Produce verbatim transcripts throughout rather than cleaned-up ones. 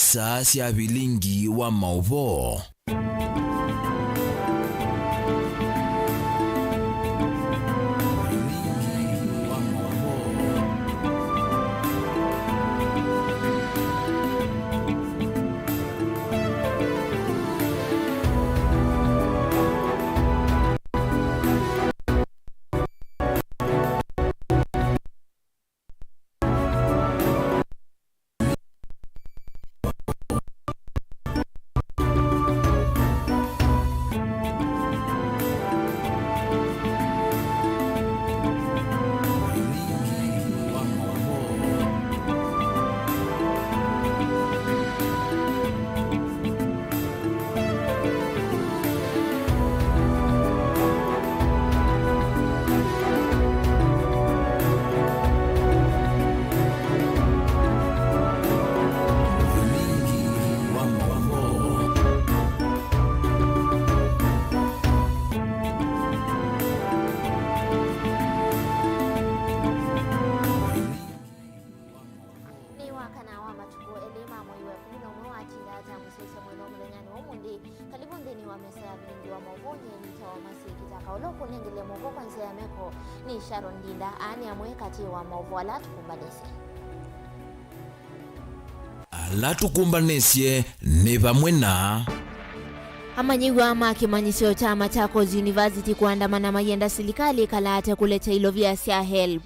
Saa sya vilingi wa maũvoo. Nĩ wakana wa matukũ elĩ ma mwei wa ĩkũmi na ũmwe wa tĩla kya mũsyaĩĩsya mwendwa mũthenyanĩ wa ũmũnthĩ. Kalĩvu nthĩnĩ wa mesa ya vilingi wa maũvoo. Nyie nĩtawa Mercy Kĩtaka, ũla ũkũnengelea maũvoo kwa nzĩa ya meko nĩ Sharon Ndinda. Aa nĩ amwe katĩ wa maũvoo ala tũkũmbanĩsye. Ala tũkũmbanĩsye nĩ vamwe na. Amanyĩw'a ma kĩmanyĩsyo kya Machakos University kũandamana mayenda silikalĩ ĩkalate kũlekya ilovia sya helb.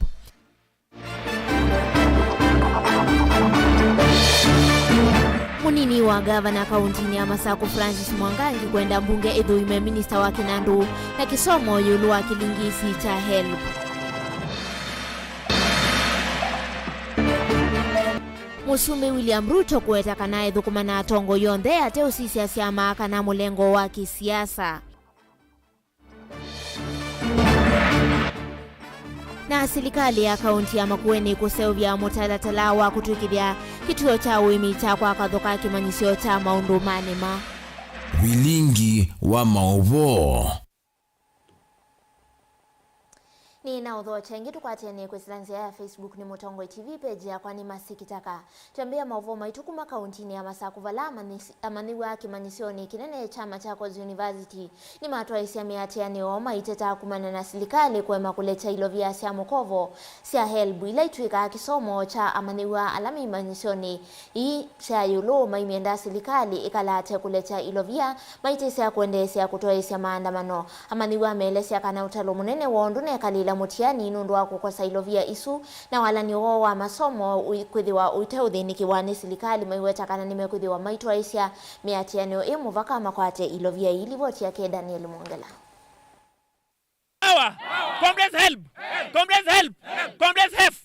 Mũnini wa ngavana kaũntinĩ ya Masaku Francis Mwangangi kwenda mbunge ĩthũime minista wa kĩnandũ na kĩsomo ĩũlũ wa kĩlingisi kya helb. Mũsumbĩ William Ruto kũweta kana ethũkũma na atongoi onthe ateũsisya syama kana mũlengo wa kĩsiasa. Na silikalĩ ya kaũnti ya Makueni kũseũvya mũtalatala wa kũtw'ĩkĩthya kĩtuo kya ũĩmi kya kwa katho ka kĩmanyĩsyo kya maũndũ ma nĩma. Vilingi wa maũvoo. Nĩ na ũthokya ĩngĩ tũkwatĩanĩe kwĩsĩla nzĩa ya Facebook nĩ Mũtongoi T V, page yakwa nĩ Mercy Kĩtaka. Twambĩĩa maũvoo maitũ kuma kaũntinĩ ya Masaku, vala amanyĩsi-, amanyĩw'a kĩmanyĩsyonĩ kĩnene kya Machakos University nĩmatwaĩsya mĩatĩanĩo maiteta kumana na silikalĩ kũema kũlekya ilovia sya mũkovo sya helb, ila itw'ĩkaa kĩsomo kya amanyĩw'a ala me imanyĩsyonĩ ii sya ĩũlũ, maimyenda silikalĩ ĩkalate kũlekya ilovia maitĩsya kũendeesya kũtwaĩsya maandamano. Amanyĩw'a meelesya kana ũtalo mũnene woo ndũnekalĩla mũtiani nũndũ wa kũkosa ilovia isu, na walany'o woo wa masomo ũi-, kwĩthĩwa ũiteũthĩnĩkĩwa nĩ silikalĩ. Maiweta kana nĩmekwĩthĩwa maitwaĩsya mĩatĩanĩo ĩ mũvaka makwate ilovia ii. Livoti yake Daniel Mwongela. Power! Comrades help! Comrades help! Comrades help!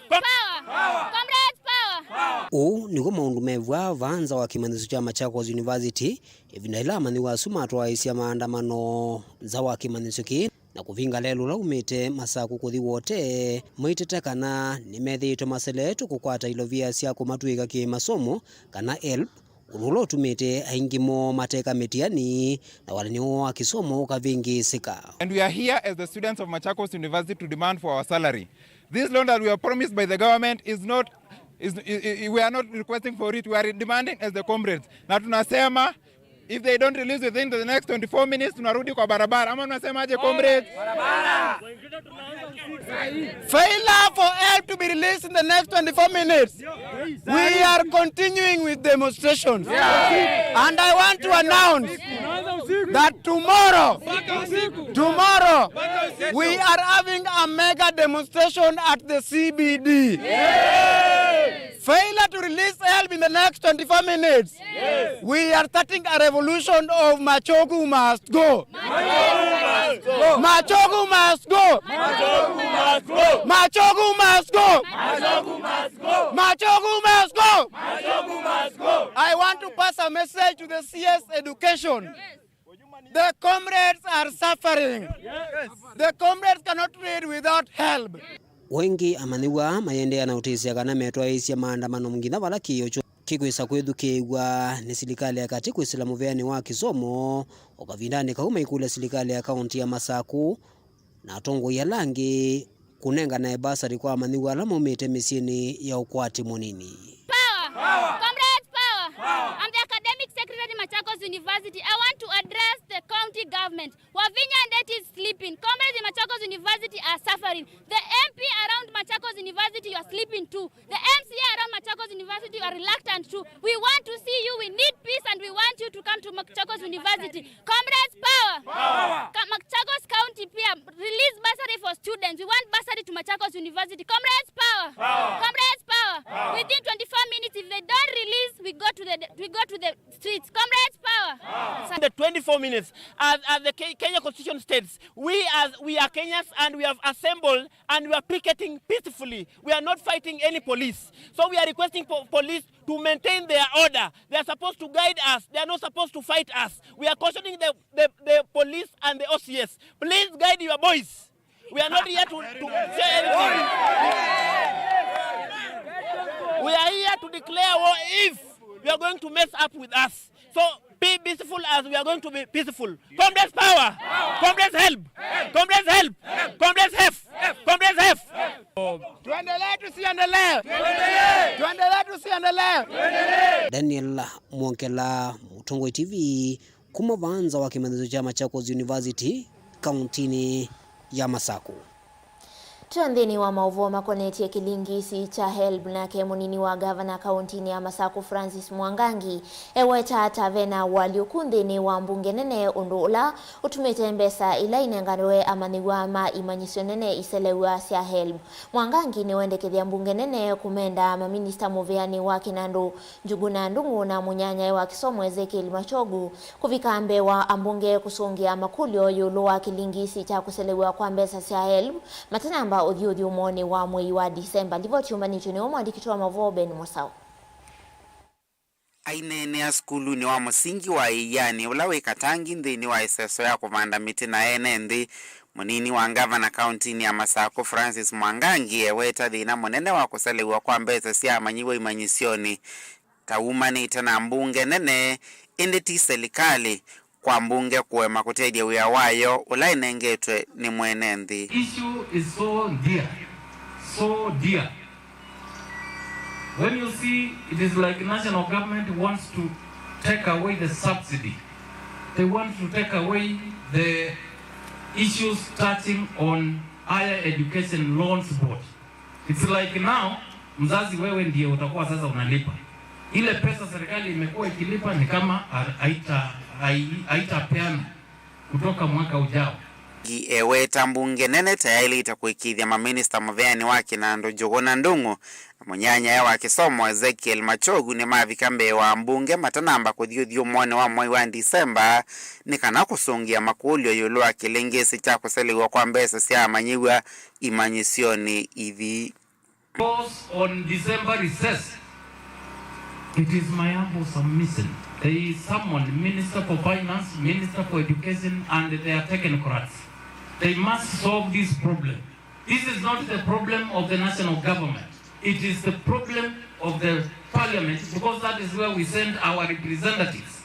Com- Power! Comrades power! Ũũ nĩguo maũndũ mevw'a vaa nza wa kĩmanyĩsyo kya Machakos University, ĩvinda yĩla amanyĩw'a asu matwaĩĩsya maandamano nza wa kĩmanyĩsyo kĩĩ, na kũvinga lelũ ũla umĩte Masaku kũthi Wote, maiteta kana nĩmethĩĩtwe maseleetwe kũkwata ilovia sya kũmatw'ĩĩka kĩ-masomo, kana helb, ũndũ ũla ũtumĩte aingĩ moo mateka mĩtiani na walany'o woo wa kĩsomo ũkavĩngĩĩsĩka. And we are here as the students of Machakos University to demand for our salary. This loan that we are promised by the government is not, is, i-, i-, we are not requesting for it, we are demanding as the comrades. Na tunasema, if they don't release within the next twenty-four minutes, tunarudi kwa barabara. Ama tunasemaje, comrades? Failure for help to be released in the next twenty-four minutes. We are continuing with demonstrations. And I want to announce that tomorrow, tomorrow, we are having a mega demonstration at the C B D. Failure to release help in the next twenty-four minutes. We are starting a revolution of Machogu must go. Machogu must go. Machogu must go. Machogu must go. I want to pass a message to the C S education. The comrades are suffering. The comrades cannot read without help. O ĩngĩ, amanyĩw'a mayĩendeea na ũtĩsya kana metwaĩĩsya maandamano nginya vala kĩĩo kyoo kĩkwĩsa kwĩthukĩĩw'a nĩ silikalĩ ya katĩ kwĩsĩla mũveanĩ wa kĩsomo, o kavindanĩ kau maikũlya silikalĩ ya kaũnti ya Masaku na atongoi ala angĩ kũnenganae basarĩ kwa amanyĩw'a ala maumĩte mĩsyĩnĩ ya ũkwati mũnini. Power! Comrades power! Machakos University, I want to address the county government. Wavinya Ndeti is sleeping. Comrades in Machakos University are suffering. The M P around Machakos University, you are sleeping too. The M C A around Machakos University, you are reluctant too. We want to see you. We need peace and we want you to come to Machakos University. Comrades, power! Power! Ka-, Machakos County pia, release bursary for students. We want bursary to Machakos University. Comrades, power! Power! Comrades, power! Power! Within twenty-four minutes, if they don't release, we go to the, we go to the streets. Comrades, power! Power! In the twenty-four minutes, as, as the Ke-, Kenya Constitution states, we as, we are Kenyans and we have assembled and we are picketing peacefully. We are not fighting any police. So we are requesting po-, police to maintain their order. They are supposed to guide us. They are not supposed to fight us. We are cautioning the, the, the police and the O C S. Please guide your boys. We are not here to, to say anything. We are here to declare war if you are going to mess up with us. So be peaceful as we are going to be peaceful. Comrades, power! Comrades, help! Comrades, help! Comrades, help! Comrades, help! Tuendelee, tusiendelee? Tuendelee, tusiendelee? Daniel Mwongela, Mũtongoi T V, kuma vaa nza wa kĩmanyĩsyo kya Machakos University, kauntinĩ ya Masaku. Twĩ nthĩnĩ wa maũvoo makonetye kĩlingisi kya helb, nake mũnini wa ngavana kauntinĩ ya Masaku Francis Mwangangi eweta ta ve na ũalyũku nthĩnĩ wa mbunge nene, ũndũ ũla ũtumĩte mbesa ila inenganwe amanyĩw'a ma imanyĩsyo nene iselew'a sya helb. Mwangangi nĩwendekethya mbunge nene kũmenda maminista mũvĩanĩ wa kĩnandũ Njuguna Ndung'u na mũnyanyae wa kĩsomo Ezekiel Machogu kũvika mbee wa ambunge kũsũngĩa makũlyo ĩũlũ wa kĩlingisi kya kũselew'a kwa mbesa sya helb matanamba ũthi ũthyũmũonĩ wa mwei wa Disemba. Livoti yũmbanĩtw'e nĩwe mwandĩki wa maũvoo Ben Mosau. Aineenea sukulunĩ wa mũsingi wa Ĩianĩ, ũla wĩ Katangi, nthĩnĩ wa ĩseso ya kũvanda mĩtĩ na ene nthĩ, mũnini wa ngavana kauntinĩ ya Masakũ Francis Mwangangi eweta thĩna mũnene wa kũselew'a kwa mbesa sya amanyĩw'a imanyĩsyonĩ ta wumanĩte na mbunge nene, ĩndĩ ti selikalĩ, kwa mbunge kũema kũtethya wĩa wayo ũla ĩnengetwe nĩ mwene nthĩ. Issue is so dear, so dear. When you see, it is like national government wants to take away the subsidy. They want to take away the issues touching on higher education loans board. It's like now, mzazi, wewe ndiye utakuwa sasa unalipa. Ile pesa serikali imekuwa ikilipa ni kama ha-, haita-, hai-, haitapeana kutoka mwaka ujao. Ngi eweta mbunge nene ta yaĩlĩte kũĩkĩĩthya maminista mũveanĩ wa kĩnandũ Njũgũna Ndung'u na mũnyanyae wa kĩsomo Ezekiel Machogu nĩmavika mbee wa mbunge matanamba kũthi ũthyũmũonĩ wa mwei wa Disemba nĩ kana kũsũngĩa makũlyo ĩũlũ wa kĩlĩngĩsĩ kya kũselew'a kwa mbesa sya amanyĩw'a imanyĩsyonĩ ithi. Because on December recess, it is my humble submission. They summon Minister for Finance, Minister for Education, and their technocrats. They must solve this problem. This is not the problem of the national government. It is the problem of the parliament, because that is where we send our representatives.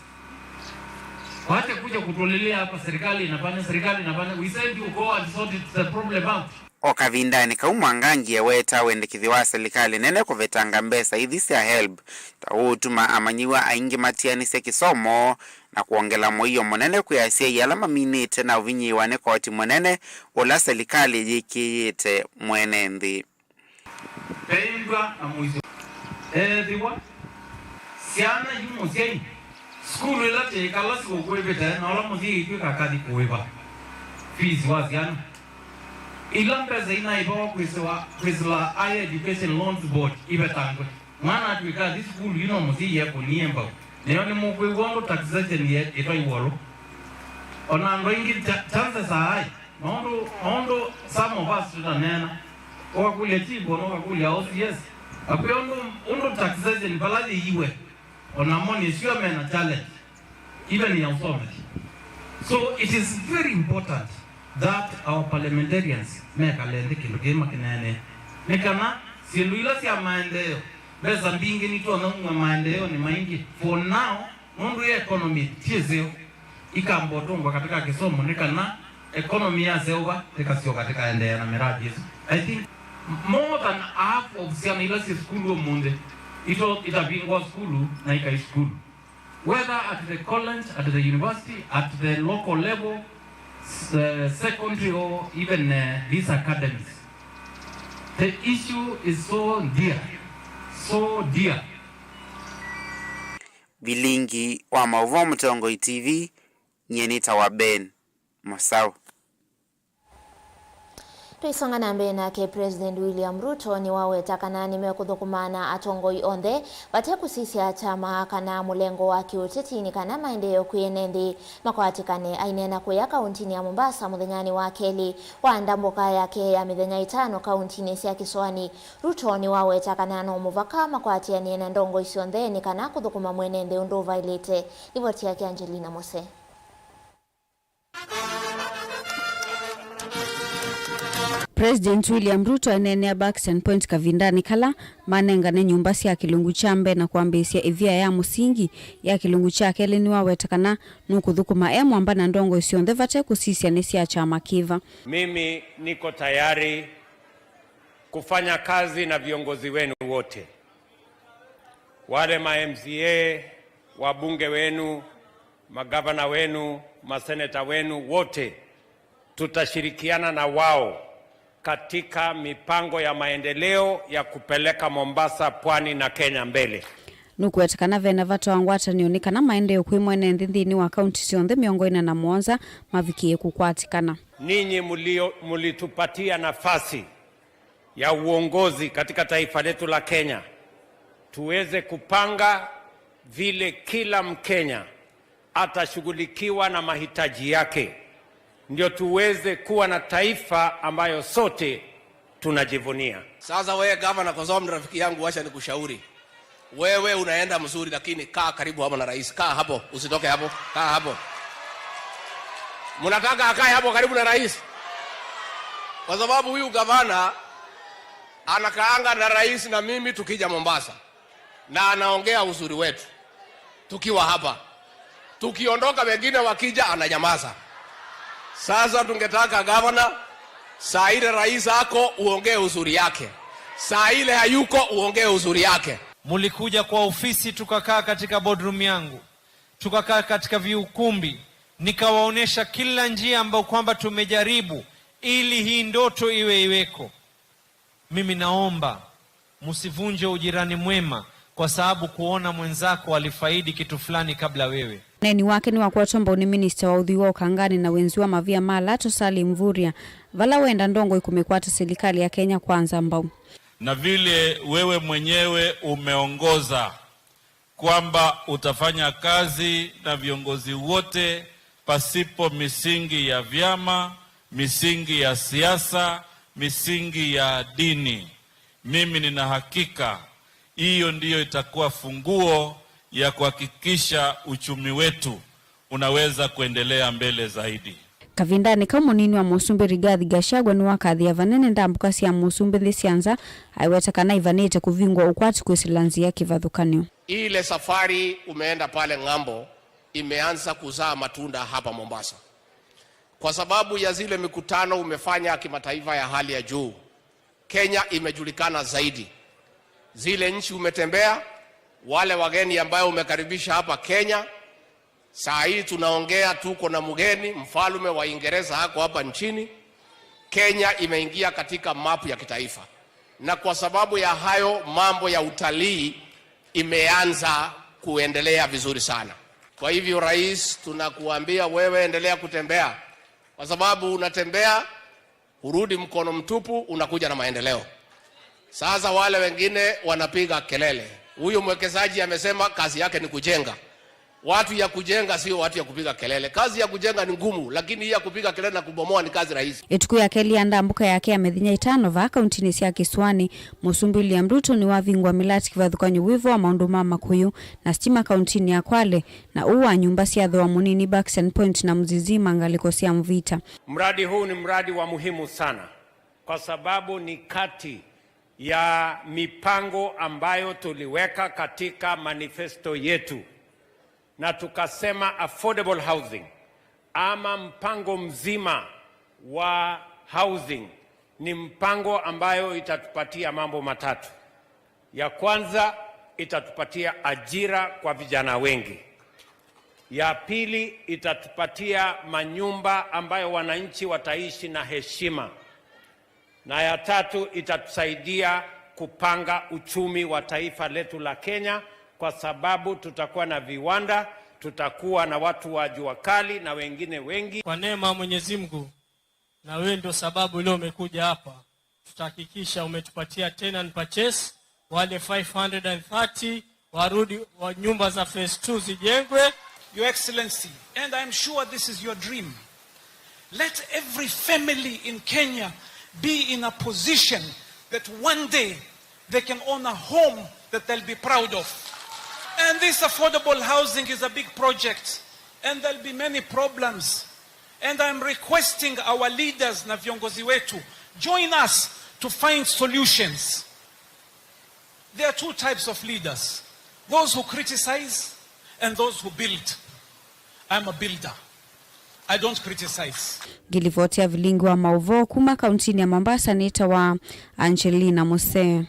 Wacha kuja kutulilia hapa, serikali inafanya, serikali inafanya. We send you go and sort it, the problem out. O kavindanĩ kau, Mwangangi eweta wendekethyo wa selikalĩ nene kũvetanga mbesa ithi sya helb ta ũũtuma amanyĩw'a aingĩ matianĩsye kĩsomo na kwongela mũio mũnene kwĩ asyai ala maminĩte na ũvinyĩĩwa nĩ koti mũnene ũla selikalĩ yĩkĩĩte mwene nthĩ. Veĩndw'a na mũisyo. Ethĩwa syana yu mũsyai, sukulu ĩla tĩĩkala siũkwĩvĩte na ũla mũsyai ĩtw'ĩka akathi kũĩva fees wa syana, ila mbesa inaĩvawa kwĩsĩwa, kwĩsĩla Higher Education Loans Board ivetangwe. Mwana atw'ĩka athi sukulu yu no mũsyai ekũnie mbau. Nĩyo nĩmũkwĩw'a ũndũ taxation ye-, ĩtwaiwa ũlũ. O na andũ aingĩ cha-, chances are high, maũndũ, maũndũ some of us tũtaneena. Ũkakũlya chief, ona ũkakũlya O C S. Akwĩa ũndũ, ũndũ taxation vala yĩiwe, o namo nĩsyo mena challenge, even ya ũsomethya. So it is very important that our parliamentarians mekale nthĩ kĩndũ kĩĩ makĩneenee, nĩ kana syĩndũ ila sya maendeeo, mbesa mbingĩ nitonya umw'a maendeeonĩ maingĩ. For now, nũndũ ya economy ti ĩseo, ikamba ũtũngwa katika kĩsomo nĩ kana economy yaseũva, ĩkasyoka tĩkaendeea na miradi ĩsu. I think more than half of syana ila syĩ sukulu ũmũnthĩ ito itavingwa sukulu na ikai sukulu. Whether at the college, at the university, at the local level, s-, uh, secondary, or even, uh, these academies, the issue is so dear, so dear. Vilingi wa maũvoo Mũtongoi T V, nyie nĩtawa Ben Mũsaũ. Tũisonga na mbee nake, President William Ruto nĩwaweta kana nĩmekũthũkũma na atongoi onthe vate kũsisya kyama kana mũlengo wa kĩũteti nĩ kana maendeeo kwĩ ene nthĩ makwatĩkane. Aineena kũya kauntinĩ ya Mombasa mũthenyanĩ wa kelĩ wa ndambũka yake ya mĩthenya ĩtano kauntinĩ sya kĩsũanĩ, Ruto nĩwaweta kana no mũvaka makwatĩanĩe na ndongoi syonthe nĩ kana kũthũkũma mwene nthĩ ũndũ ũvaĩlĩte. Livoti yake Angelina Mose. President William Ruto eneenea Buxton Point kavindanĩ kala manengane nyũmba sya kĩlungu kya mbee na kwambĩĩsya ĩvia ya mũsingi ya kĩlungu kya kelĩ. Nĩwaweta kana nũkũthũkũma e mwamba na ndongoi syonthe vate kũsisya nĩ sya kyama kĩva. Mimi niko tayari kufanya kazi na viongozi wenu wote. Wale ma M C A, wabunge wenu, magavana wenu, maseneta wenu wote, tutashirikiana na wao katika mipango ya maendeleo ya kupeleka Mombasa, pwani na Kenya mbele. Nũkũweta kana vena vata wa ngwatanĩo nĩ kana maendeeo kwĩ mwene nthĩ nthĩnĩ wa kaunti syonthe mĩongo ĩna na mũonza mavikĩe kũkwatĩkana. Ninyi mulio-, mulitupatia nafasi ya uongozi katika taifa letu la Kenya, tuweze kupanga vile kila Mkenya atashughulikiwa na mahitaji yake, ndio tuweze kuwa na taifa ambayo sote tunajivunia. Sasa wewe gavana, kwa sababu ni rafiki yangu, wacha nikushauri. Wewe unaenda mzuri, lakini kaa karibu hapo na rais. Kaa hapo, usitoke hapo. Kaa hapo. Mnataka akae hapo karibu na rais? Kwa sababu huyu gavana anakaanga na rais na mimi tukija Mombasa. Na anaongea uzuri wetu tukiwa hapa. Tukiondoka, wengine wakija, ananyamaza. Sasa tungetaka gavana, saa ile rais ako, uongee uzuri yake. Saa ile hayuko, uongee uzuri yake. Mulikuja kwa ofisi, tukakaa katika boardroom yangu, tukakaa katika viukumbi, nikawaonesha kila njia ambayo kwamba tumejaribu ili hii ndoto iwe iweko. Mimi naomba msivunje ujirani mwema kwa sababu kuona mwenzako alifaidi kitu fulani kabla wewe. Ũneeni wake nĩwakwatwa mbau nĩ minista wa ũthwii wa ũkanganĩ na wenzi wa mavia ma alato, Salim Mvurya, vala wenda ndongoi kũmĩkwata silikalĩ ya Kenya Kwanza mbau. Na vile wewe mwenyewe umeongoza kwamba utafanya kazi na viongozi wote pasipo misingi ya vyama, misingi ya siasa, misingi ya dini. Mimi nina hakika hiyo ndiyo itakuwa funguo ya kuhakikisha uchumi wetu unaweza kuendelea mbele zaidi. Kavindanĩ kau, mũnini wa mũsumbĩ Rigathi Gachagua nĩwakathĩĩa vanene ndambũka sya mũsumbĩ nthĩ sya nza, aiweta kana ivanĩte kũvingwa ũkwati kwĩsĩla nzĩa kĩvathũkany'o. Ile safari umeenda pale ng'ambo imeanza kuzaa matunda hapa Mombasa. Kwa sababu ya zile mikutano umefanya kimataifa ya hali ya juu, Kenya imejulikana zaidi. Zile nchi umetembea, wale wageni ambayo umekaribisha hapa Kenya, saa hii tunaongea, tuko na mgeni, mfalme wa Uingereza ako hapa nchini. Kenya imeingia katika mapu ya kitaifa. Na kwa sababu ya hayo, mambo ya utalii imeanza kuendelea vizuri sana. Kwa hivyo, Rais, tunakuambia wewe endelea kutembea, kwa sababu unatembea, hurudi mkono mtupu, unakuja na maendeleo. Sasa wale wengine wanapiga kelele. Huyu mwekezaji amesema kazi yake ni kujenga. Watu ya kujenga sio watu ya kupiga kelele. Kazi ya kujenga ni ngumu, lakini hii ya kupiga kelele na kubomoa ni kazi rahisi. Ĩtukũ ya kelĩ ya ndambũka yake ya mĩthenya ĩtano vaa kauntinĩ sya kĩsũanĩ, Mũsumbĩ William Ruto nĩwavingũa mĩlatĩ kĩvathũkany'o wĩvo wa maũndũ ma makũyũ na sitima kauntinĩ ya Kwale, na ũũ wa nyũmba sya thooa mũnini Buxton Point na Mzizima ngalĩko sya Mvita. Mradi huu ni mradi wa muhimu sana kwa sababu ni kati ya mipango ambayo tuliweka katika manifesto yetu, na tukasema affordable housing ama mpango mzima wa housing ni mpango ambayo itatupatia mambo matatu. Ya kwanza, itatupatia ajira kwa vijana wengi. Ya pili, itatupatia manyumba ambayo wananchi wataishi na heshima. Na ya tatu, itatusaidia kupanga uchumi wa taifa letu la Kenya, kwa sababu tutakuwa na viwanda, tutakuwa na watu wa jua kali na wengine wengi. Kwa neema ya Mwenyezi Mungu, na wewe ndio sababu leo umekuja hapa, tutahakikisha umetupatia tenant purchase, wale five hundred and thirty warudi, wa nyumba za phase two zijengwe. Your Excellency, and I'm sure this is your dream, let every family in Kenya be in a position that one day they can own a home that they'll be proud of. And this affordable housing is a big project, and there'll be many problems. And I'm requesting our leaders na viongozi wetu, join us to find solutions. There are two types of leaders, those who criticize and those who build. I'm a builder. I don't criticize. Ngĩlivoti ya vilingi wa maũvoo kuma kauntinĩ ya Mombasa nĩtawa Angelina Muse.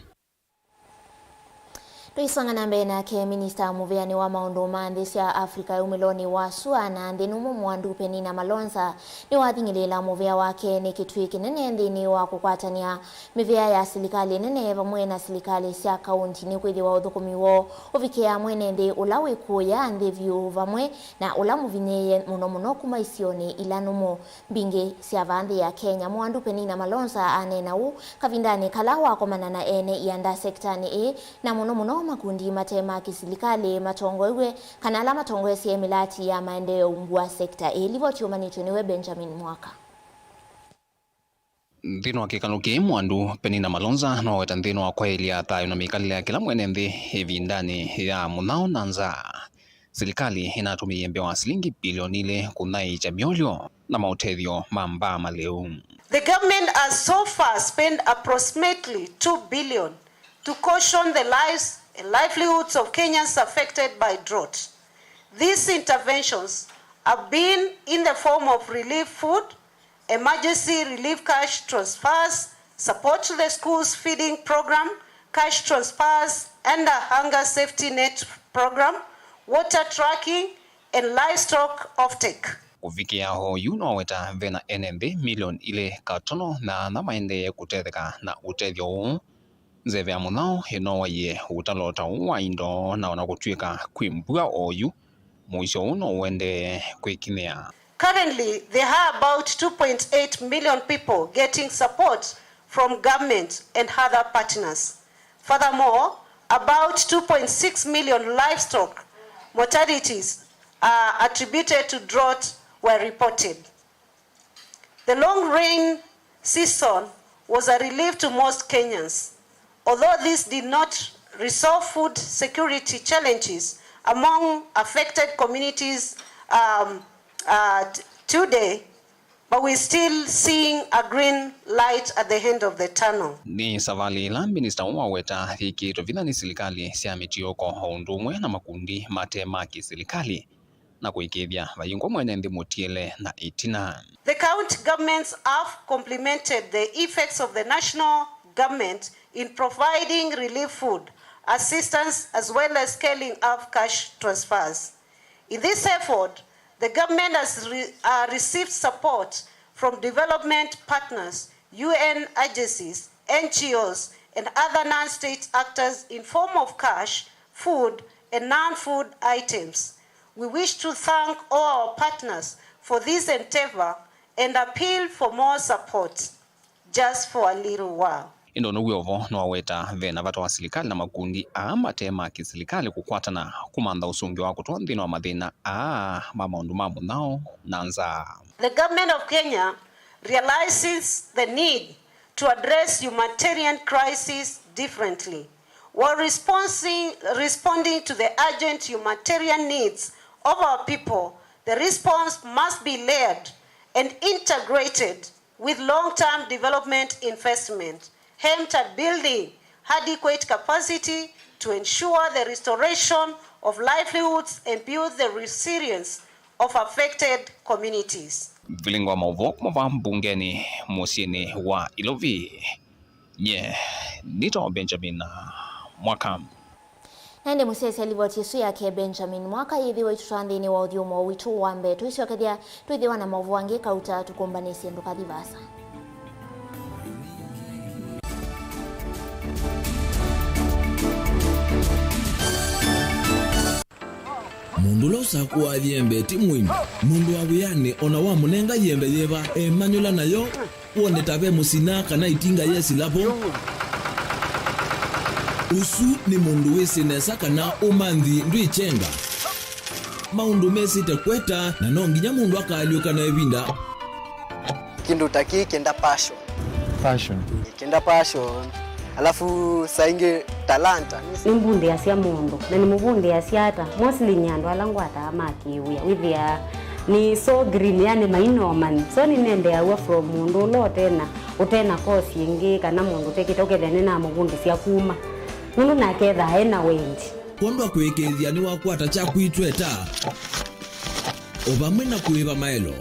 Tũisonga na mbee nake, minista mũvĩanĩ wa maũndũ ma nthĩ sya Africa ya umĩlonĩ wa sua na nthĩ nũmũ Mwandu Penina Malonza nĩwathing'ĩlĩĩla mũvĩa wake nĩ kĩtw'ĩ kĩnene nthĩnĩ wa kũkwatany'a mĩvĩa ya silikalĩ nene vamwe na silikalĩ sya kaunti nĩkwĩthĩwa ũthũkũmi woo ũvikĩaa mwene nthĩ ũla wĩ kũya nthĩ vyũ vamwe na ũla mũvinyĩĩe mũno mũno kuma isionĩ ila nũmũ mbingĩ sya vaa nthĩ ya Kenya. Mwandu Penina Malonza aneena ũu kavindanĩ kala wakomana na ene ianda sektanĩ ĩĩ, na mũno mũno makundi mate ma kĩsilikalĩ matongoew'e kana ala matongoesye mĩlati ya maendeeo ungu wa sekta ĩĩ. Livoti ũmanĩtw'e nĩwe Benjamin Mwaka. Nthĩnĩ wa kĩkalo kĩĩ, Mwandu Penina Malonza noweta nthĩnĩ wa kwaĩlya thayũ na mĩkalĩle ya kĩla mwene nthĩ ĩvindanĩ ya mũnyao na nzaa. Silikalĩ ĩnatũmĩie mbee wa silingi bilioni ilĩ kũnyaĩĩkya myolyo na maũtethyo ma mbaa malĩu. The government has so far spent approximately two billion to cushion the lives and livelihoods of Kenyans affected by drought. These interventions have been in the form of relief food, emergency relief cash transfers, support to the schools feeding program, cash transfers under hunger safety net program, water tracking, and livestock offtake. Kũvikĩa oyu noweta vena ene nthĩ milioni ilĩ katono na ana maendee kũtetheka na ũtethyo ũũ. Nzeve ya mũnyao ĩnowaie ũtalo ta ũũ wa indo, na ona kũtw'ĩka kwĩ mbua oyu, mũisyo ũũ no ũendee kwĩkinyĩa. Currently, there are about two point eight million people getting support from government and other partners. Furthermore, about two point six million livestock mortalities are attributed to drought were reported. The long rain season was a relief to most Kenyans, although this did not resolve food security challenges among affected communities, um, uh, t-, today, but we're still seeing a green light at the end of the tunnel. Nĩ savalĩ ĩla minista ũũ waweta yĩkĩĩtwe vinya nĩ silikalĩ sya mĩtiũko o ũndũ ũmwe na makundi mate ma kĩsilikalĩ na kũĩkĩĩthya vayĩngwa mwene nthĩ mũtiele na ĩtina. The county governments have complemented the efforts of the national government in providing relief food assistance as well as scaling up cash transfers. In this effort, the government has re-, uh, received support from development partners, U N agencies, N G Os, and other non-state actors in form of cash, food, and non-food items. We wish to thank all our partners for this endeavor and appeal for more support. Just for a little while. Ĩndĩ ona wĩ o vo, noweta vena vata wa silikalĩ na makundi aa mate ma kĩsilikalĩ kũkwatana kũmantha ũsũngĩo wa kũtwaa nthĩnĩ wa mathĩna aa ma maũndũ ma mũnyao na nzaa. The government of Kenya realizes the need to address humanitarian crisis differently. While responding, responding to the urgent humanitarian needs of our people, the response must be layered and integrated with long-term development investment aimed at building adequate capacity to ensure the restoration of livelihoods and build the resilience of affected communities. Vilingi wa maũvoo kuma vaa mbungenĩ mũsyĩnĩ wa Ilovi. Nye nĩtawa Benjamin Mwaka. Na ĩndĩ mũsyaĩĩsya livoti ĩsu yake Benjamin Mwaka yĩthĩwa ĩtũtwaa nthĩnĩ wa ũthyũmũo witũ wa mbee. Tũisyokethya twĩthĩwa na maũvoo angĩ kauta tũkũmbanĩsye, ndũkathi vaasa. Mũndũ ũla ũsakũaa yembe ti mũĩmi. Mũndũ wa wĩanĩ o na wamũnenga yembe yĩva, emanyũla nayo, wone ta ve mũsina kana ĩtinga yesĩla vo. Ũsu nĩ mũndũ wĩsĩ nesa kana ũmanthi ndwĩkyenga. Maũndũ mesĩte kweta, na no nginya mũndũ akaalyũka na ĩvinda. Kĩndũ ta kĩĩ kĩenda passion. Passion. Kĩenda passion. Alafu saa ingĩ talanta. Nĩmbundĩasya mũndũ, na nĩmũvundĩasya ata? Mostly nĩ andũ ala ngwataa ma kĩwĩa. Wĩthĩaa nĩ so green, yani maina ũmanyi. So nĩnendeaw'a from mũndũ ũla ũtena, ũtena course ĩngĩ, kana mũndũ ũtekĩte, ũkethĩa nĩnamũvundĩsya kuma. Nũndũ nake ethaa ena wendi. Kwondũ wa kũĩkĩĩthya nĩwakwata kyaku itweta. O vamwe na kũĩva maelo,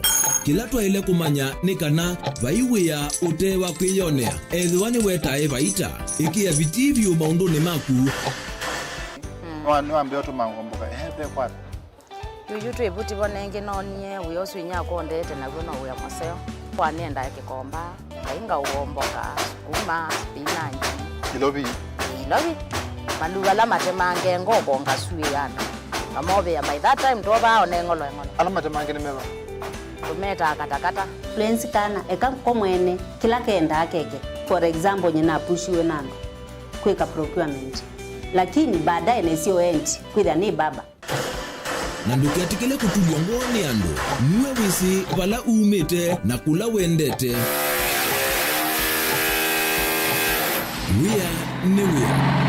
kĩla twaĩle kũmanya nĩ kana vai wĩa ũte wa kwĩyonea, ethĩwa nĩwetae vaita. Ĩkĩa vitii vyũ maũndũnĩ maku. Nĩwa-, nĩwambĩa ũtũma ngomboka, ehe, ve kwata. Yuyu twĩ vuti vo nengĩ noonie wĩa ũsu inyakwa ũndete naw'o no wĩa mũseo. Kwa nĩendae kĩkomba. Ngai ngaũomboka, sukuma, spinach. Ilovi. Ilovi. Maluva ala matemange ngoko ngasuĩana. Ngamovea by that time twovaa one ng'olo eng'olo. Ala matemange nĩ meva? Tũmetaa katakata. Fluency kana, eka ko mwene, kĩla kendaa keke. For example, nyina apushiwe na andũ kwĩka procurement. Lakini baadaye nesio end, kwĩthĩa nĩ baba. Na ndũketĩkĩle kũtulw'a ngoo nĩ andũ. Nue wĩsĩ vala umĩte na kũla wendete. Wĩa nĩ wĩa.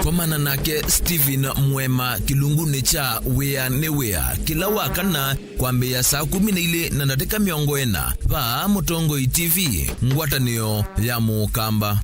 Komana nake Stephen Mwema kĩlungunĩ kya Wĩa nĩ Wĩa kĩla wa kana kwambĩĩa saa kũmi na ilĩ na ndatĩka mĩongo ĩna vaa Mũtongoi T V, ngwatanĩo ya Mũkamba.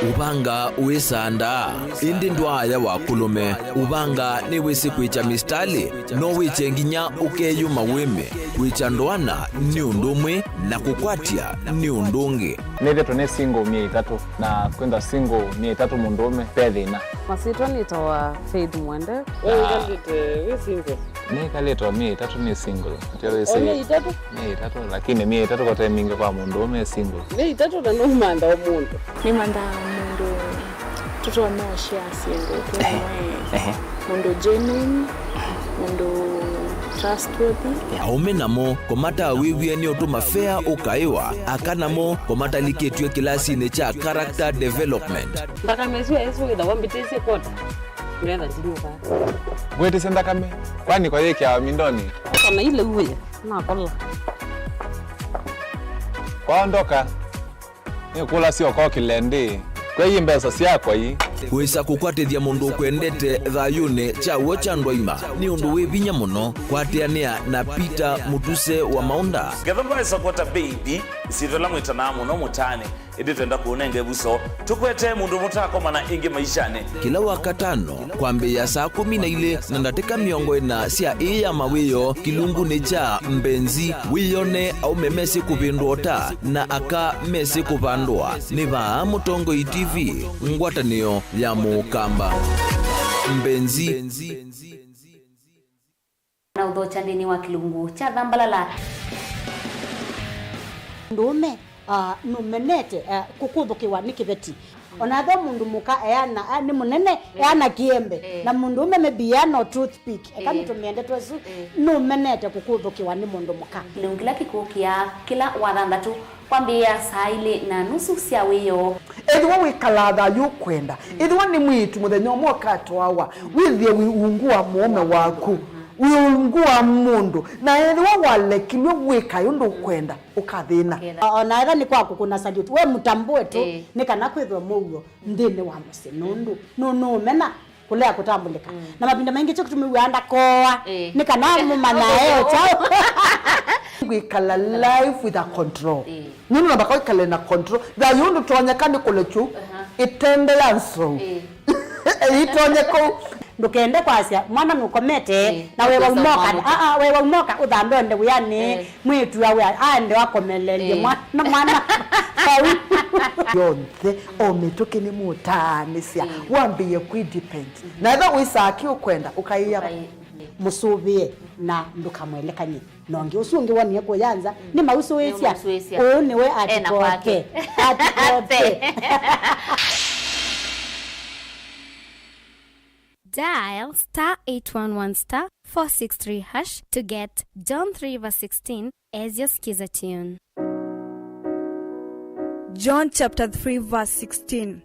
Ũvanga wĩsandaa, ĩndĩ ndwaaya wa kũlũme. Ũvanga nĩwĩsĩ kwĩkya mistalĩ, no wĩkye nginya ũkeyũma wĩme. Kwĩkya ndoana nĩ ũndũ ũmwe, na kũkwatya nĩ ũndũ ũngĩ. Nĩthĩtwe nĩ single myei ĩtatũ, na kwĩthwa single myei ĩtatũ mũndũũme, ve thĩna. Masyĩtwa nĩtawa Faith Mwende. We wĩkalĩte wĩ single? Nĩkalĩte o myei ĩtatũ nĩ single. Ndio wĩsĩ. O myei ĩtatũ? Myei ĩtatũ, lakini myei ĩtatũ kote mingĩ kwa mũndũũme e single. Myei ĩtatũ na nũmantha o mũndũ. Nĩmanthaa mũndũ tũtonya ũshare syĩndũ twĩ. Ehe. Amwe. Ehe. Mũndũ genuine, mũndũ trustworthy. Aũme namo kũmatawĩw'e nĩ ũtũma fea ũkaĩwa, aka namo kũmatalikĩtw'e kĩlasinĩ kya character development. Nthakame ĩsu ĩsu wĩthawa mbĩtĩsye kwota. Ngetha ndinyuka. Ngwĩtĩsya nthakame, kwani kwa yĩkĩawa mindoni? Kana ile uwe, nakola. Kwaondoka, nĩkũlasya ũkokĩle ndĩ, kwei mbesa syakwa ii. Wĩsa kũkwatĩthya mũndũ ũkwendete thayũnĩ kya w'o kya ndwaima nĩ ũndũ wĩ vinya mũno. Kwatĩanĩa na Peter Mũtuse wa Maũnda. Ngetha ndwaĩsa kwota baby, ĩsyĩtwa ĩla mwĩtanaa mũno mũtaanĩ. Ĩndĩ twenda kũũnenga ĩvuso, tũkwetee mũndũ mũtakomana ĩngĩ maishanĩ. Kĩla Wakatano, kwambĩĩa saa kũmi na ilĩ na ndatĩka mĩongo ĩna sya ĩĩ ya mawĩoo, kĩlungunĩ kya Mbenzi, wĩyone aũme mesĩ kũvĩndũa ũta na aka mesĩ kũvandũa. Nĩ vaa Mũtongoi T V, ngwatanĩo ya Mũkamba. Mbenzi. Na ũthokya nthĩnĩ wa kĩlungu kya Thambalala. Mũndũũme, ah, nũmenete, ah, kũkũthũkĩwa nĩ kĩveti. O na ethĩwa mũndũ mũka eana, ah, nĩ mũnene, eh, eana kĩembe. Eh. Na mũndũũme maybe eana o toothpick. Eka, eh, nĩtũmĩe ndeto ĩsu, eh, nũmenete kũkũthũkĩwa nĩ mũndũ mũka. Kĩlungu kĩla kĩkũkĩa kĩla Wathanthatũ. Kwambĩĩa saa ilĩ na nusu sya wĩoo. Ethĩwa wĩkalaa thayũ ũkwenda, ethĩwa nĩ mwĩĩtu mũthenya ũmwe ũkatwawa, wĩthĩe wĩ ungu wa mũũme waku, wĩ ungu wa mũndũ, na ethĩwa walekilw'e wĩkae ũndũ ũkwenda, ũkathĩna. O na ethĩwa nĩ kwa kũkũna salute, we mũtambũe tu, ĩĩ, nĩ kana kwĩthwe mũuo nthĩnĩ wa mũsyĩ, nũndũ nũ-, nũũmena. Kũlea kũtambũlĩka. Mm. Na mavinda maingĩ kyo kĩtumi wĩaa ndakooa, eh, nĩ kana mũmanyae o kyaũ. Kwĩkala life with a control. Eh. Nũndũ namba kwĩkale na control. Thayũ ndũtonyeka nĩ kũlekyu, aha, ĩtende ya nzou. Eh. Ĩtonye kũu. Ndũkende kwasya, mwana nũkomete, eh, na wewa ũkosa umoka, mwana. Ah, ah, wewa umoka, ũthambe ũende wĩanĩ, eh, mwĩĩtu awe, aende akomelelie, eh, mwana, mwana. Vau. Yonthe, o mĩtũkĩ nĩmũtaanĩsya, wambĩĩe kwĩ depend. Na ethĩwa wĩsaa kĩ ũkwenda, ũkaĩa mũsũvĩe na ndũkamwelekany'e na ũngĩ. Ũsu ũngĩ wonie kũya nza, nĩmausũĩsya. Nĩmausũĩsya. Ũũ nĩwe ena kwake. Atikote. Atikote. Dial star eight one one star four six three hash to get John three verse sixteen as your skiza tune. John chapter three verse sixteen.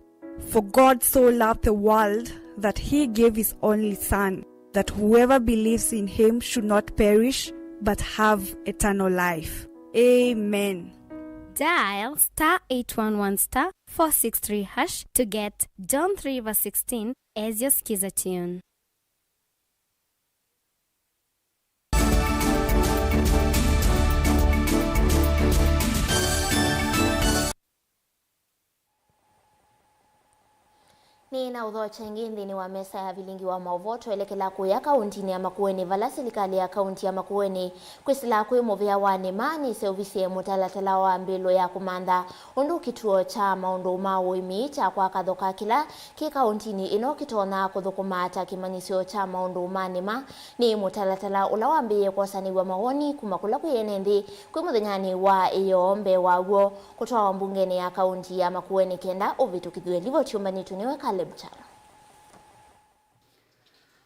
For God so loved the world that he gave his only Son, that whoever believes in him should not perish but have eternal life. Amen. Dial star eight one one star four six three hash to get John three verse sixteen as your skiza tune. Nĩ na ũthokya ĩngĩ nthĩnĩ wa mesa ya vilingi wa maũvoo, twelekela kũya kaũntinĩ ya Makueni, vala silikalĩ ya kaũnti ya Makueni kwĩsĩla kwĩ mũvĩa wa nĩma nĩseũvisye mũtalatala wa mbĩlo ya kũmantha ũndũ kĩtuo kya maũndũ ma ũĩmi kya Kwa Kathoka kĩla kĩ kaũntinĩ ĩno kĩtonya kũthũkũma ta kĩmanyĩsyo kya maũndũ ma nĩma. Nĩ mũtalatala ũla wambĩĩe kwosanĩw'a mawoni kuma kũla kwĩ ene nthĩ kwĩ mũthenyanĩ wa ĩyoo mbee wa w'o kũtwawa mbungenĩ ya kaũnti ya Makueni kenda ũvĩtũkĩthw'e. Livoti yũmbanĩtw'e nĩwe Caleb Kyalo.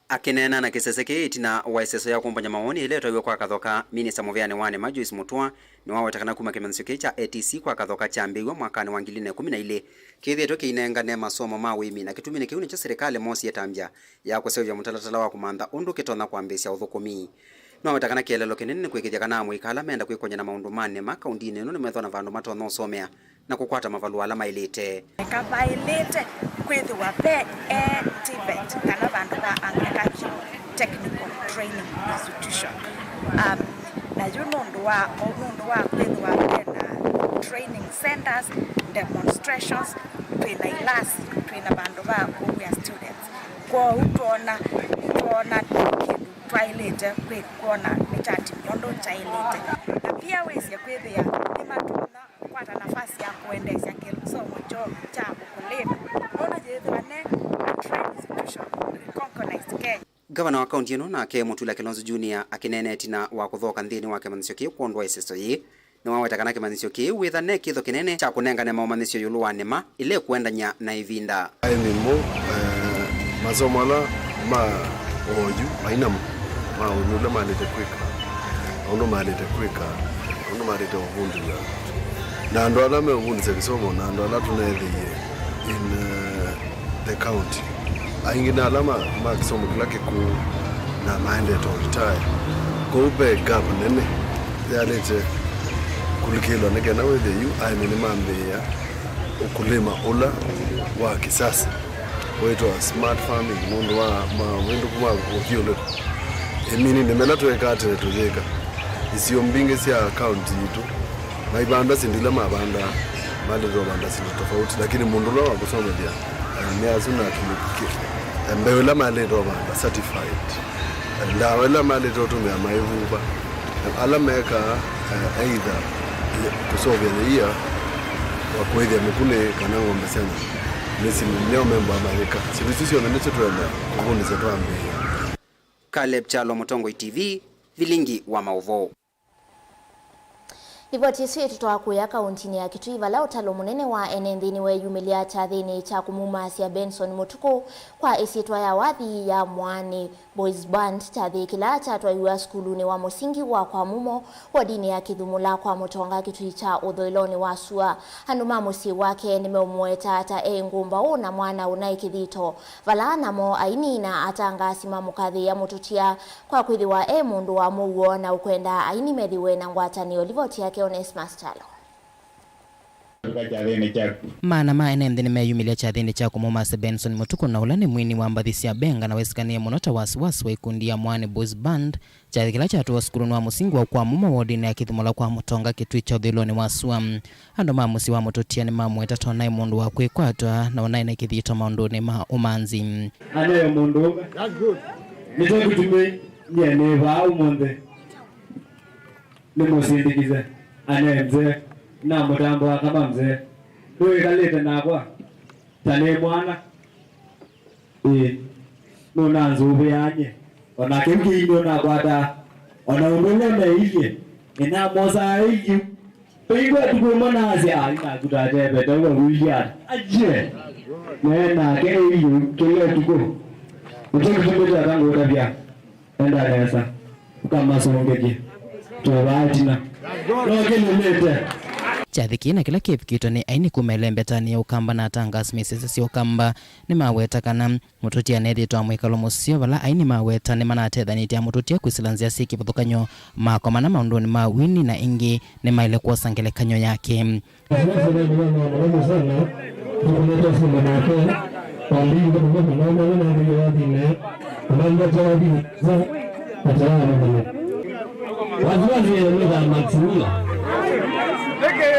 Akĩneena na kĩsese kĩĩ ĩtina wa ĩseso ya kũmbany'a mawoni ĩla ĩtwaiwe Kwa Kathoka, minista mũvĩanĩ wa nĩma Joyce Mutua nĩwaweta kana kuma kĩmanyĩsyo kĩĩ kya A T C Kwa Kathoka kyambĩĩw'a mwakanĩ wa ngili ilĩ na ĩkũmi na ilĩ, kĩthĩĩtwe kĩinengane masomo ma ũĩmi, na kĩtuminĩ kĩu nĩkyo silikalĩ moosie ĩtambya ya kũseũvya mũtalatala wa kũmantha ũndũ kĩtonya kwambĩĩsya ũthũkũmi. Nĩwaweta kana kĩeleelo kĩnene nĩ kũĩkĩĩthya kana amũika ala menda kwĩkony'a na maũndũ ma nĩma kaũntinĩ ĩno nĩmethĩwa na vandũ matonya ũsomea na kũkwata mavalũa ala maĩlĩte. Nĩkavaĩlĩte kwĩthĩwa ve e TVET, kana vandũ va Agricultural Technical Training Institution. Um, na yu nũndũ wa, nũndũ wa kwĩthĩwa ve na training centers, demonstrations, twĩ na ilasi, twĩ na vandũ va kũwĩa students. Kwoou twona, twona kĩndũ twaĩlĩte kwĩ kwona nĩkyatimie ũndũ kyaĩlĩte. Na pia wĩsĩ kwĩthĩa nĩmatonya kũkwata nafasi ya kũendeesya kĩsomo kyoo kya ũkũlĩmi, nũndũ yĩthĩwa ne training institution recognized Kenya. Ngavana wa kaũnti ĩno nake Mutula Kilonzo Junior akĩneena ĩtina wa kũthooka nthĩnĩ wa kĩmanyĩsyo kĩĩ kwondũ wa ĩseso yĩĩ, nĩwaweta kana kĩmanyĩsyo kĩĩ wĩthwa ne kĩtho kĩnene kya kũnengane maũmanyĩsyo ĩũlũ wa nĩma ĩla ĩkũendany'a na ĩvinda. Aĩmi mo, eh, masomo ala ma oyu mainamo ma ũnyũ ũla malĩte kwĩka, maũndũ malĩte kwĩka, maũndũ malĩte ũvundĩw'a, na andũ ala meũvundĩsya kĩsomo, na andũ ala tũneethĩie in, eh, the county. Aingĩ na ala ma, ma kĩsomo kĩla kĩkũũ na maendete o retire. Kwoou ve gap nene yalĩte kũlikĩlwa nĩ kenda wĩthĩe yu aĩmi nĩmambĩĩa ũkũlĩma ũla wa kĩsasa wĩtawa smart farming, nũndũ wa mawĩndũku ma ũthyũlũko. Ĩminĩnĩ mela tweekaa tene tũyĩka, isio mbingĩ sya kaunti yitũ maivanda syĩndũ ila mavandaa, malĩte ũvanda syĩndũ tofauti, lakini mũndũ ũla wa kũsomethya, eh, aĩmi asu na kĩndũ kĩ, eh, mbeũ ila malĩte ũvanda certified, eh, ndawa ila malĩte ũtũmĩa maivuva, eh, ala mekaa, eh, either, eh, kũseũvya yĩia wa kũĩthya mĩkũlĩ kana ng'ombe sya nyama, nĩsĩ nĩo membaa mayĩka. Syĩndũ isu syonthe nĩsyo twenda kũvundĩsya twambĩĩa. Caleb Kyalo, Mũtongoi T V, vilingi wa maũvoo. Livoti ĩsu ĩtũtwaa kũya kaũntinĩ ya Kitui, vala ũtalo mũnene wa ene nthĩ nĩweyumĩlya kyathĩnĩ kya kũmumaasya Benson Mũtukũ kwa ĩsyĩtwa ya wathi ya Mwaanĩ Boys Band, kyathĩ kĩla kyatwaiwa sukulunĩ wa mũsingi wa Kwa Mumo, wodinĩ ya Kĩthumũla kwa Mũtonga Kitui kya ũthũĩlonĩ wa sua. Andũ ma mũsyĩ wake nĩmeũmũweta ta e ngũmbaũ na mwana ũnaĩ kĩthito, vala namo aini na atangaasi mamũkathĩĩa mũtũtia kwa kwĩthĩwa e mũndũ wa mũuo na ũkwenda aini methĩwe na ngwatanĩo. Livoti yake Onesmus Kyalo. Maana ma ene nthĩ nĩmeyumĩlya kyathĩnĩ kya kũmũmasya Benson Mũtukũ, na ũla nĩ mwini wa mbathi sya benga na wĩsĩkanĩe mũno ta wasiwasi wa ikundi ya Mwaanĩ Boys Band, kyathĩ kĩla kyatwawa sukulunĩ wa mũsingi wa Kwa Mumo wodinĩ ya Kĩthumũla kwa Mũtonga Kitui kya ũthũĩlonĩ wa sua. Andũ ma mũsyĩ wa mũtũtia nĩmamũweta ta ũnaĩ mũndũ wa kwĩkwatwa na ũnaĩ na kĩthito maũndũnĩ ma ũmanzi. Anaĩ mũndũ ũmwe. That's good. Nĩtwakũtumĩ nyie nĩ vaa ũmũnthĩ. Nĩmũsindĩkĩze. Anaĩ mzee. Namũtambũa kama mzee. Nĩwĩkalĩte nakwa ta nĩ mwana. Ĩĩ, nũnanzũvĩaa nyie. O na kĩu kĩi nũnakwataa. O na ũndũ ũla neeilye, nĩnamosaa ĩilyĩ. Vaingwa ũtukũ ũmwe naasya, "Ai, naku tate evete ũu ũilyĩ ata?" Aye! Neenake ĩilyĩ kĩla ũtukũ. Nĩkyo kĩtumĩte ata ngũtavya. Enda nesa, ũkamasũngĩthye. Twĩvaa ĩtina. No kĩlũmĩte. Kyathĩ kĩĩ na kĩla kĩvikĩtwe nĩ aini kuma ĩlembetanĩ ya Ũkamba na atangaasi ma isese sya Ũkamba nĩmaweta kana Mũtũtia nethĩĩtwe na mwĩkalo mũseo, vala aini maweta nĩmanatethanĩtye na Mũtũtia kwĩsĩla nzĩa syĩ kĩvathũkany'o makomana maũndũnĩ ma wini na ĩngĩ nĩmaĩle kwosa ngelekany'o yake. Asiwasi nĩ mũno mũno mũno sana, tũkũnĩte ũsumba nake, wambĩĩe kũtũma mũno mũno na ndio wathine, na ndio wathine, za, atara mũno. Wasiwasi nĩ za Maximila.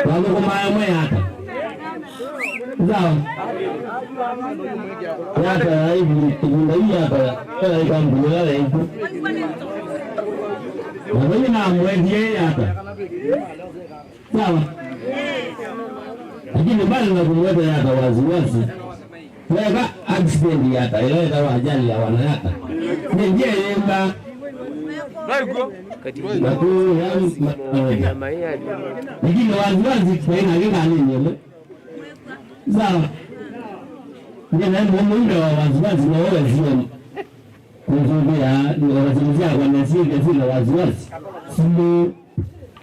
Wathũkũmaa ĩmwe yata. Sawa. Yata ya ĩvinda, ĩvinda hii yata, ya ĩkambuni ya ĩku. Na mimi namwendie yata. Sawa. Lakini mbali na kumweta yata wasiwasi, weka accident yata, ila ĩtawa ajali ya wanayata. Nĩ njia yemba. Na ku ya ma-, lakini wasiwasi kwa ina kika nini yele. Sawa. Ndio na mimi ndio wasiwasi na wewe sio. Kũsũvĩa, nĩ wasiwasi yakwa na syĩthĩa syĩ na wasiwasi. Simũ,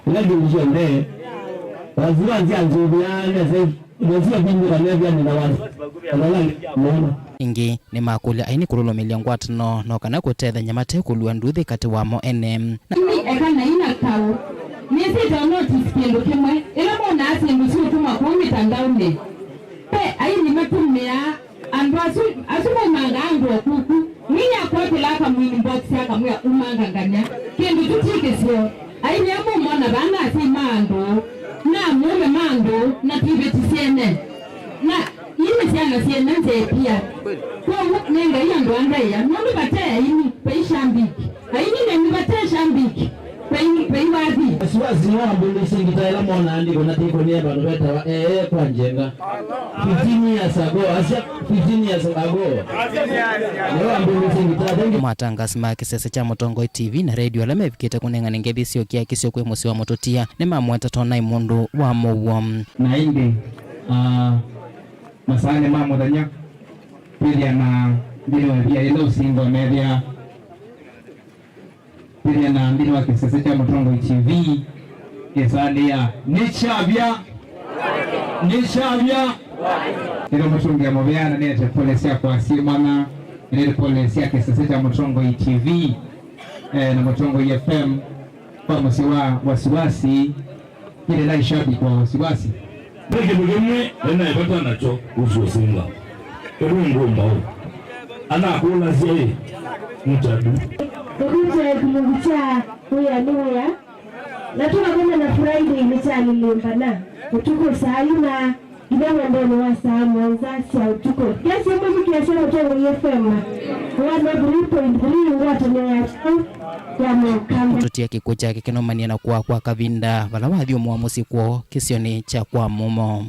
ĩla kĩndũ kyonthe, wasiwasi anzũvĩa nesa, nesa kĩndũ kana vyani na wasiwasi. Ĩngĩ, nĩmakũlya aini kũlũlũmĩlya ngwatanĩo no kana kũtethany'a mate kũlua nduthi katĩ wamo ene. Ĩndĩ eka na ina kaũ. Nĩsĩte notice kĩndũ kĩmwe, ĩla monaa syĩndũ syũtũma kũu mĩtandaonĩ. Ve aini matũmĩaa andũ asu, asu maumangaa andũ o kuku. Mwĩĩ akwatĩlaa kamwini box akamwĩa, "Umanga nganya." Kĩndũ kyu ti kĩseo. Aini amwe mona vaa na asyai ma andũ, na amũũme ma andũ, na ti iveti syene. Na ii nĩ syana syene nzee pia. Kwoou nĩ Ngai andũ andaĩa, nũndũ vate aini, vai shambiki. Aini nenyu vate shambiki. Vai, vai wathi. Wasiwasi nĩwambũlĩsye ngita ĩla mona andĩko na tĩkũnĩe vandũ vetawa ee kwa njenga. Fifteen years ago, asya fifteen years ago. Nĩwambũlĩsye ngita. Thank you. Matangaasi ma kĩsese kya Mũtongoi T V na redio ala mevikĩte kũnengane ngethi syokia kĩsio kwĩ mũsyĩ wa Mũtũtia nĩmamweta Tonai mũndũ wa mũuo. Na ĩndĩ, ah, masaanĩ ma mũthenya, twĩthĩa na nthĩnĩ wa ĩvia ĩla ũsingo methĩa Twĩthĩa na nthĩnĩ wa kĩsese kya Mũtongoi T V, ĩsaanĩ ya Nĩ Kyavya, Nĩ Kyavya. Nĩtũmũtũngĩa mũvea na nĩete pole syakwa syĩ mana, nĩete pole sya kĩsese kya Mũtongoi T V, eh, na Mũtongoi F M kwa mũsyĩ wa Wasiwasi. Kĩlĩ na ishabiki wa Wasiwasi. Ve kĩndũ kĩmwe nĩnaĩ vata nakyo kuhusu ũsinga. Kĩndũ ngũmbaũ. Anakũlasya ĩ, mũtadu. Tũkĩte kĩlungu kya wĩa nĩ wĩa. Na tũkakomana Friday nĩ kyalĩlĩmbana. Ũtukũ saa ina nginya mwendonĩ wa saa mũonza sya ũtukũ. Kĩasya mũthikĩasya Mũtongoi F M one oh three point three ngwatanĩo ya kyaũ ya Mũkamba. Mũtũtia kĩkw'ũ kyake kĩnaumanie na kũaa kwa kavinda vala wathyũmũa mũsyĩ kwoo kĩsionĩ kya kwa mũmo.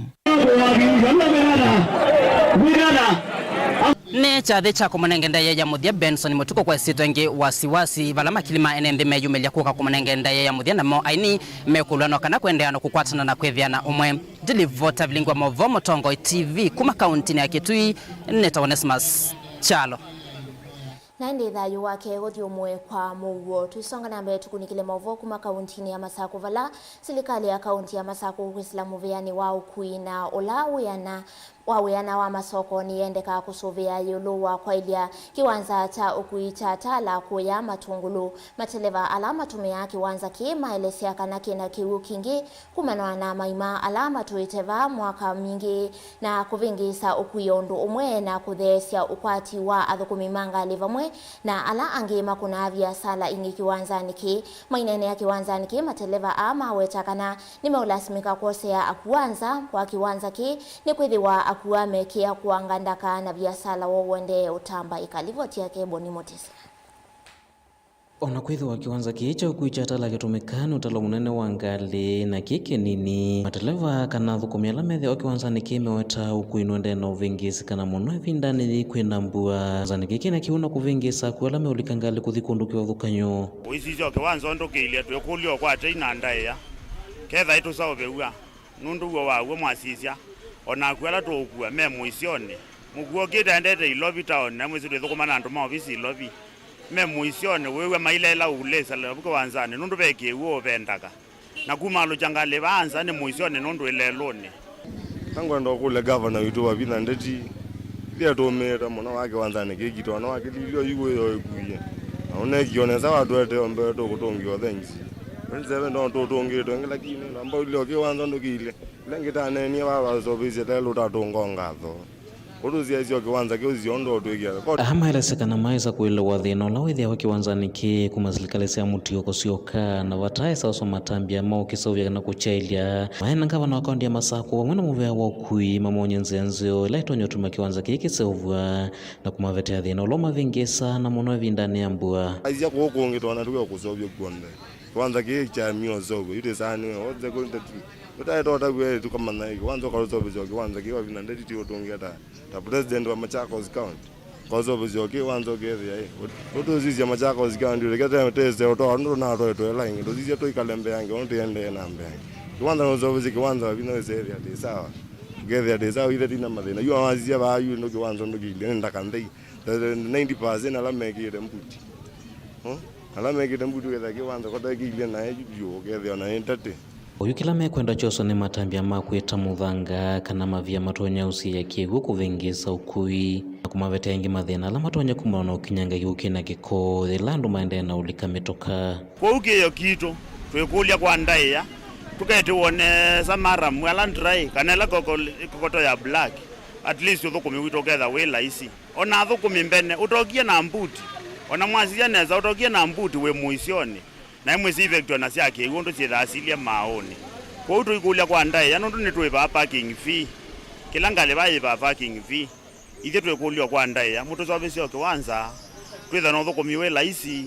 Nĩ kyathĩ kya kũmũnenge ndaĩa ya mũthya Benson Mũtuku kwa ĩsyĩtwa ĩngĩ Wasiwasi, vala makili ma ene nthĩ meyumĩlya kũka kũmũnenge ndaĩa ya mũthya, namo aini mekũlwa no kana kũendeea na kũkwatana na kwĩthĩana ũmwe. Ndilivota vilingi wa maũvoo Mũtongoi T V kuma kauntinĩ ya Kitui, nĩtawa Onesmus Kyalo. Na ĩndĩ thayũ wake ũthyũmũe kwa mũuo. Tũisonga na mbee tũkunĩkĩle maũvoo kuma kauntinĩ ya Masakũ, vala silikalĩ ya kaunti ya Masakũ kwĩsĩla mũvĩanĩ wa ũkui na ũla wĩana wa wĩana wa masoko nĩyendekaa kũsũvĩa ĩũlũ wa kwaĩlya kĩwanza kya ũkui kya Tala kũya Matũngũlũ. Mateleva ala matũmĩaa kĩwanza kĩĩ maelesya kana kĩna kĩw'ũ kingĩ kumana na maima ala matũĩte vaa mwaka mingĩ na kũvĩngĩĩsa ũkui o ũndũ ũmwe na kũtheesya ũkwati wa athũkũmi ma ngalĩ vamwe na ala angĩ makũnaa viasala ingĩ kĩwanzanĩ kĩĩ. Maineenea kĩwanzanĩ kĩĩ, mateleva aa maweta kana nĩmeũlasimĩka kwosea akua nza wa kĩwanza kĩĩ nĩkwĩthĩwa akua mekĩa kũanga ndaka na viasala woo ũendee ũtambaĩka. Livoti yake Boni Mutisa. O na kwĩthĩwa kĩwanza kĩĩ kya ũkui kyatala kĩtũmĩkaa nĩ ũtalo mũnene wa ngalĩ na kĩ kĩnini, mateleva kana athũkũmi ala methĩawa kĩwanzanĩ kĩĩ meweta ũkui nũendee na ũvĩngĩĩsi kana mũno ĩvindanĩ yĩĩ kwĩna mbua. Kĩwanzanĩ kĩĩ kĩna kĩw'ũ na kũvĩngĩĩsa akw'ũ ala meũlika ngalĩ kũthi kũndũ kĩvathũkany'o. Ũisisya o kĩwanza ũndũkĩilye twĩkũlya o kwa tei na ndaĩa, ketha ĩtũseũvĩw'a. Nũndũ w'o wa w'o mwasisya, o na akw'ũ ala tũũkua me mũisyonĩ. Mũkw'ũ ũkĩte aendete Ilovi taoni, na mwĩsĩ twĩthũkũma na andũ ma ovisi Ilovi. Me mũisyonĩ, wĩw'a maileela ũlĩsa Ilovi kĩwanzanĩ, nũndũ ve kĩw'ũ, ve ndaka. Na kumaalũkya ngalĩ vaa nza nĩ mũisyonĩ nũndũ ĩ lelũnĩ. Nangwenda ũkũlya gavana witũ Wavinya Ndeti, ithyĩ atũmĩĩte mũno wa kĩwanzanĩ kĩĩ kitũ, ona wakĩlilye oyu wĩyo ĩkuie. Na ũneekie o nesa watũetee o mbee tũkũtũngĩwa thenji. Twenty seven no tũtũngĩtwe ĩngĩ, lakini namba ũlyo kĩwanza ndũkĩilye. Ĩla ngĩtaneenie vaa vaseũvĩsye telũ ũtatũnga ngatho. Ũtũsyaĩsye o kĩwanza kĩu sio ũndũ ũtwĩkĩa. Aa maelesya kana maĩsa kũelewa thĩna ũla wĩthĩawa kĩwanzanĩ kĩĩ kuma silikalĩ sya mũtiũko syoka, na vataĩsa ũsoma matambya ma ũkĩseũvya kana kũkyaĩlya. Maĩ na ngavana wa kaũntĩ ya Masakũ vamwe na mũvea wa ũkui mamony'e nzĩa nzeo ĩla ĩtonya ũtuma kĩwanza kĩĩ kĩseũvw'a na kũmavetea thĩna ũla ũmavĩngĩĩsaa na mũno ĩvindanĩ ya mbua. Aisya kũũ kũngĩ twona tũke kũseũvya kw'onthe. Kĩwanza kĩĩ kya mĩoseũvyo yu tĩsaanĩwe othe kũnde tu. Tũtaĩtota w'e tũkamanya ĩ kĩwanza ũkaũseũvĩsya o kĩwanza kĩĩ Wavinya Ndeti ti ũtũngĩa ta, ta president wa Machakos County. Ũkaũseũvĩsya o kĩwanza ũkethĩa ĩ, ũtũsisya Machakos County ũlekete tese ũtoa ũndũ tũnatoetwe ĩla ĩngĩ, tũsisya tũikale mbee ya ngewa tũendee na mbee. Kĩwanza nũseũvĩsye kĩwanza Wavinya wĩsethĩa tĩ sawa. Ũkethĩa tĩ sawa ithe tina mathĩna. Yu awasisya vaa yu ĩndũ kĩwanza ũndũ kĩilye nĩ ndaka nthei. Ninety percent ala mekĩĩte mbuti. Hmm? Ala mekĩte mbuti wĩtha kĩwanza kũtekĩilye naĩ vyũ, ũkethĩa naĩ ndatĩ. Oyu kĩla mekwenda kyoswa nĩ matambya ma kwĩta mũthanga kana mavia matonya ũsiĩĩa kĩw'ũ kũvĩngĩĩsa ũkui na kũmavetea ĩngĩ mathĩna ala matonya kumana na ũkinyanga kĩw'ũ kĩna kĩko yĩla andũ maendee na ũlika mĩtoka. Kwoou kĩĩo kitũ, twĩkũlya kwa ndaĩa, tũketĩw'o nesa maramu ala dry kana ĩla koko-, kokoto ya black, at least ũthũkũmi witũ ũketha wĩ laisi. O na athũkũmi mbene, ũtokie na mbuti. O na mwasisya nesa, ũtokie na mbuti wĩ mũisyonĩ. Na imwe sya ivekitwa na sya kĩw'ũ ũndũ syĩthaa silye maaũnĩ. Kwoou tũikũlya kwa ndaĩa nũndũ nĩtũĩvaa parking fee. Kĩla ngalĩ vaa yĩvaa parking fee. Ithyĩ twĩkũlya o kwa ndaĩa, mũtũseũvĩsye o kĩwanza, twĩthwe na ũthũkũmi wĩ laisi.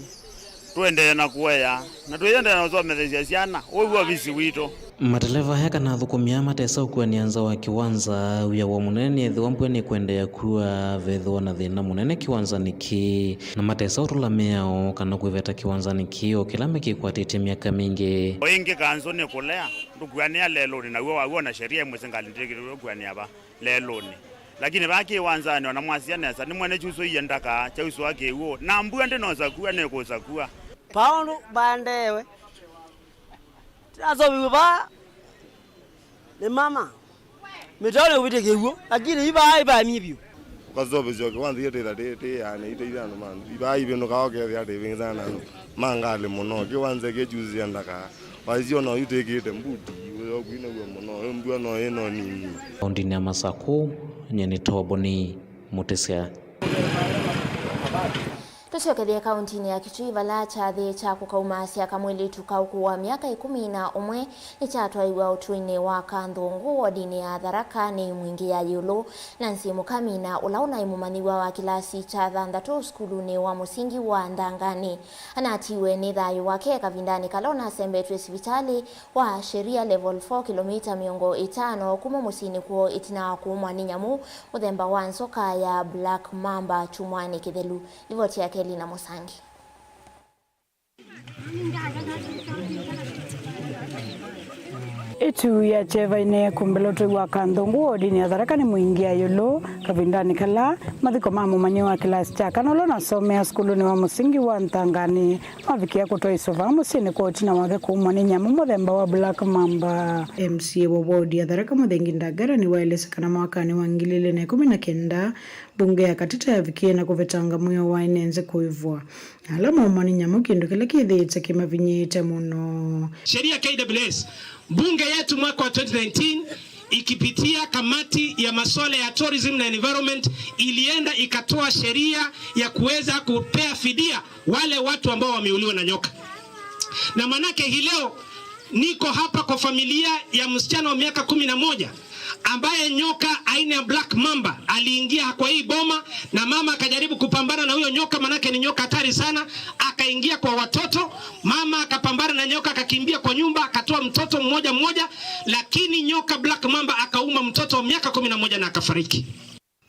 Tũendee na kũea, na tũiendeea na ũsomethesya syana, ũu wĩ ovisi witũ. Mateleva aya kana athũkũmi aa matesa ũkuanĩa nza wa kĩwanza, wia woo mũnene nĩ ethĩwa mbua nĩkwendeea kua, vethĩwa na thĩna mũnene kĩwanzanĩ kĩĩ, na matesa ũtũla mĩao kana kwĩveta kĩwanzanĩ kĩĩ o kĩla mekĩkwatĩtye myaka mingĩ. O ĩngĩ kanzũ nĩ kũlea, ndũkuanĩa lelũnĩ, naw'o waw'o na sheria ĩmwe sĩngalĩ ndĩkĩtwe ũkuanĩa va lelũnĩ. Lakini vaa kĩwanzanĩ, ona mwasya nesa, nĩmwene kyusũie ndaka kyausũa kĩw'ũ, na mbua ndĩnosakua, nĩkũsakua. Paũndũ mbandewe. Tĩnaseũvĩw'e vaa nĩ mama. Mĩtao nĩkũvĩtya kĩw'ũ, lakini ivaa ivamie vyũ. Ũkaseũvĩsya o kĩwanza io tĩtha tĩ, tĩ yaani, iteithya andũ ma nthĩ. Ivaa ivĩndũkaa ũkethĩa tĩvĩngĩsana na andũ ma ngalĩ mũno. Kĩwanza kĩkyusĩe ndaka. Waisyo na oyu twĩkĩĩte mbuti, ũyo kwinaw'a mũno, ĩ mbua no ĩ no nini. Kaũntĩnĩ ya Masakũ, nyie nĩ Toboni Mũtĩsya. Tũsyokethye kaũntĩnĩ ya Kitui, vala kyathĩ kya kũkaumasya kamwĩlĩtu ka ũkũũ wa myaka ĩkũmi na ũmwe nĩkyatwaiwa ũtũinĩ wa Kanthũngũ, wodinĩ ya Tharaka nĩ Mwingĩ ya Ĩũlũ. Nancy Mũkamina, ũla ũnaĩ mũmanyĩw'a wa kĩlasi kya thanthatũ sukulunĩ wa mũsingi wa Nthanganĩ, anatiwe nĩ thayũ wake kavindanĩ kala ũnasembetw'e sivitalĩ wa Sheria Level four, kĩlomita mĩongo ĩtano kuma mũsyĩnĩ kwoo, ĩtina wa kũũmwa nĩ nyamũ mũthemba wa nzoka ya Black Mamba kyumwanĩ kĩthelu. Livoti yake Lina Mũsangi. Ĩtu ya kyeva ĩnee kũmbĩla ũtũi wa Kanthũngũ wodinĩ ya Tharaka nĩ Mwingĩ ya Ĩũlũ, kavindanĩ kala mathiko ma mũmanyĩw'a wa kĩlasi kya kana ũla ũnasomea sukulunĩ wa mũsingi wa Nthanganĩ mavikĩa kũtwaiswa vaa mũsyĩnĩ kwa ũtina wake kũumwa nĩ nyamũ mũthemba wa Black Mamba. M C A wa wodi ya Tharaka Mũthengi Ndagara nĩwaelesya kana mwakanĩ wa ngili ilĩ na ĩkũmi na kenda, mbunge ya Katita yavikie na kũvetanga mwĩao wa ene nzĩ kũĩvwa. Na ala maumwa nĩ nyamũ, kĩndũ kĩla kĩthĩĩte kĩmavinyĩĩte mũno. Sheria K W S, bunge yetu mwaka wa twenty nineteen ikipitia kamati ya masuala ya tourism na environment ilienda ikatoa sheria ya kuweza kupea fidia wale watu ambao wameuliwa na nyoka. Na manake hii leo niko hapa kwa familia ya msichana wa miaka kumi na moja ambaye nyoka aina ya black mamba aliingia kwa hii boma, na mama akajaribu kupambana na huyo nyoka, manake ni nyoka hatari sana. Akaingia kwa watoto, mama akapambana na nyoka, akakimbia kwa nyumba, akatoa mtoto mmoja mmoja, lakini nyoka black mamba akauma mtoto wa miaka kumi na moja na akafariki.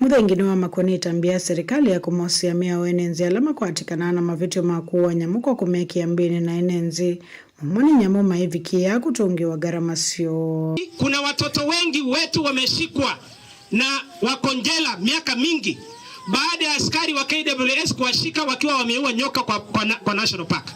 Mũthengi nĩwamakũnĩte mbĩa ya serikali ya kũmosea mĩao ene nzĩ ala makwatĩkanaa na mavĩtyo ma kũua nyamũ kwa kũmekĩa mbĩnĩ na ene nzĩ. Mamwe nĩ nyamũ maivikĩĩa kũtũngĩwa ngarama syoo. Kuna watoto wengi wetu wameshikwa na wako njela miaka mingi baada ya askari wa K W S kuwashika wakiwa wameua nyoka kwa, kwa, na- kwa National Park.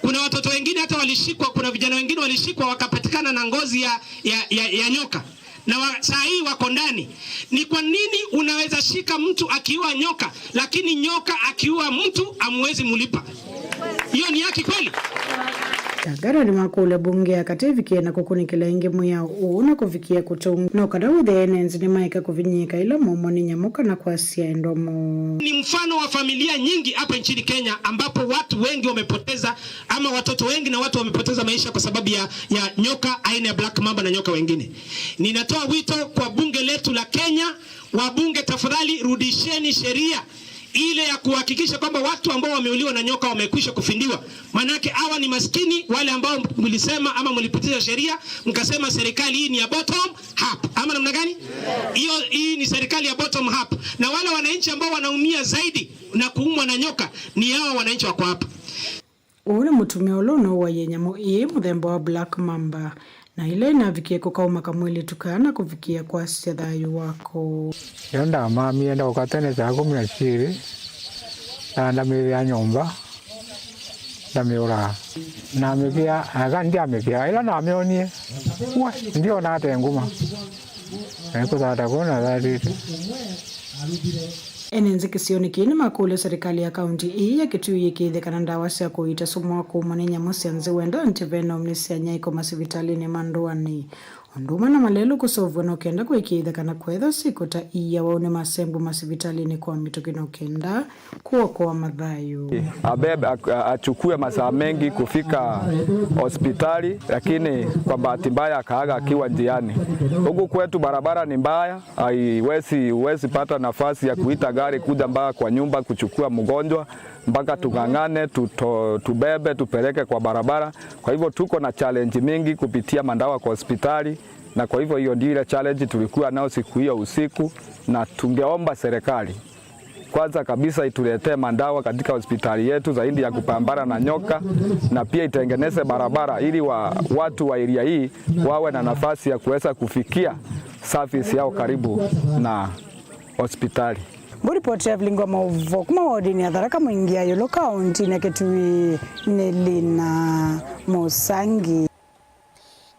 Kuna watoto wengine hata walishikwa, kuna vijana wengine walishikwa wakapatikana na ngozi ya, ya, ya, ya nyoka na wa, saa hii wako ndani. Ni kwa nini unaweza shika mtu akiua nyoka, lakini nyoka akiua mtu hamwezi mulipa? Hiyo ni haki kweli? Tangara nĩmakũlya mbunge ya katĩ ĩvikĩe na kũkunĩkĩla ĩngĩ mwĩao ũũ na kũvikĩa kũtũnga no kana wĩthĩe ene nzĩ nĩmaeka kũvinyĩĩka ĩla maumwa nĩ nyamũ kana kwasya ĩndwa moo. Ni mfano wa familia nyingi hapa nchini Kenya ambapo watu wengi wamepoteza, ama watoto wengi na watu wamepoteza maisha kwa sababu ya, ya nyoka aina ya black mamba na nyoka wengine. Ninatoa wito kwa bunge letu la Kenya, wabunge, tafadhali rudisheni sheria ile ya kuhakikisha kwamba watu ambao wameuliwa na nyoka wamekwisha kufindiwa. Manake hawa ni maskini wale ambao mlisema ama mlipitisha sheria mkasema serikali hii ni ya bottom up, ama namna gani? Hiyo, hii ni serikali ya bottom up, na wale wananchi ambao wanaumia zaidi na kuumwa na nyoka ni hawa wananchi wako hapa. Ũũ nĩ mũtumĩa ũla ũnauaie nyamũ ĩĩ mũthemba wa black mamba, na ĩla ĩnavikie kũkauma kamwĩlĩtu kaa na kũvikĩa kwasya thayũ wako. Yo ndamamie ndaũka tene saa kũmi na syĩlĩ, na ndamĩvĩa nyũmba, ndamĩũraa. Namĩvĩa, aka ndyamĩvĩa, ĩla namyonie, we, ndyona ate nguma. Naĩ kũthata kũu nathatĩte. Ene nzĩ kĩsionĩ kĩĩ nĩmakũlya serikali ya kaunti ĩĩ ya Kitui yĩkĩĩthye kana ndawa sya kũiita sumu wa kũumwa nĩ nyamũ sya nzĩ wenda antivenom nĩsyanyaĩĩkwa masivitalĩnĩ ma ndũanĩ, ũndũ ũmwe na malelũ kũseũvw'a no kenda kũĩkĩĩthya kana kweethwa syĩko ta iia wau nĩmasembw'a masivitalĩnĩ kwa mĩtũkĩ no kenda kũokoa mathayũ. Abebe, ak-, achukue masaa mengi kufika hospitali, lakini kwa bahati mbaya akaaga akiwa njiani. Huku kwetu barabara ni mbaya, haiwezi, huwezi pata nafasi ya kuita gari kuja mpaka kwa nyumba kuchukua mgonjwa, mpaka tung'ang'ane, tuto-, tubebe, tupeleke kwa barabara. Kwa hivyo tuko na challenge mingi kupitia madawa kwa hospitali, na kwa hivyo hiyo ndio ile challenge tulikuwa nayo siku hiyo usiku, na tungeomba serikali kwanza kabisa ituletee madawa katika hospitali yetu zaidi ya kupambana na nyoka, na pia itengeneze barabara ili wa, watu wa area hii wawe na nafasi ya kuweza kufikia service yao karibu na hospitali. Mbu ripoti ya vilingi wa maũvoo kuma wodini ya Tharaka Mwingi ya Yolo kaunti ya Kitui nĩ Lina Mũsangi.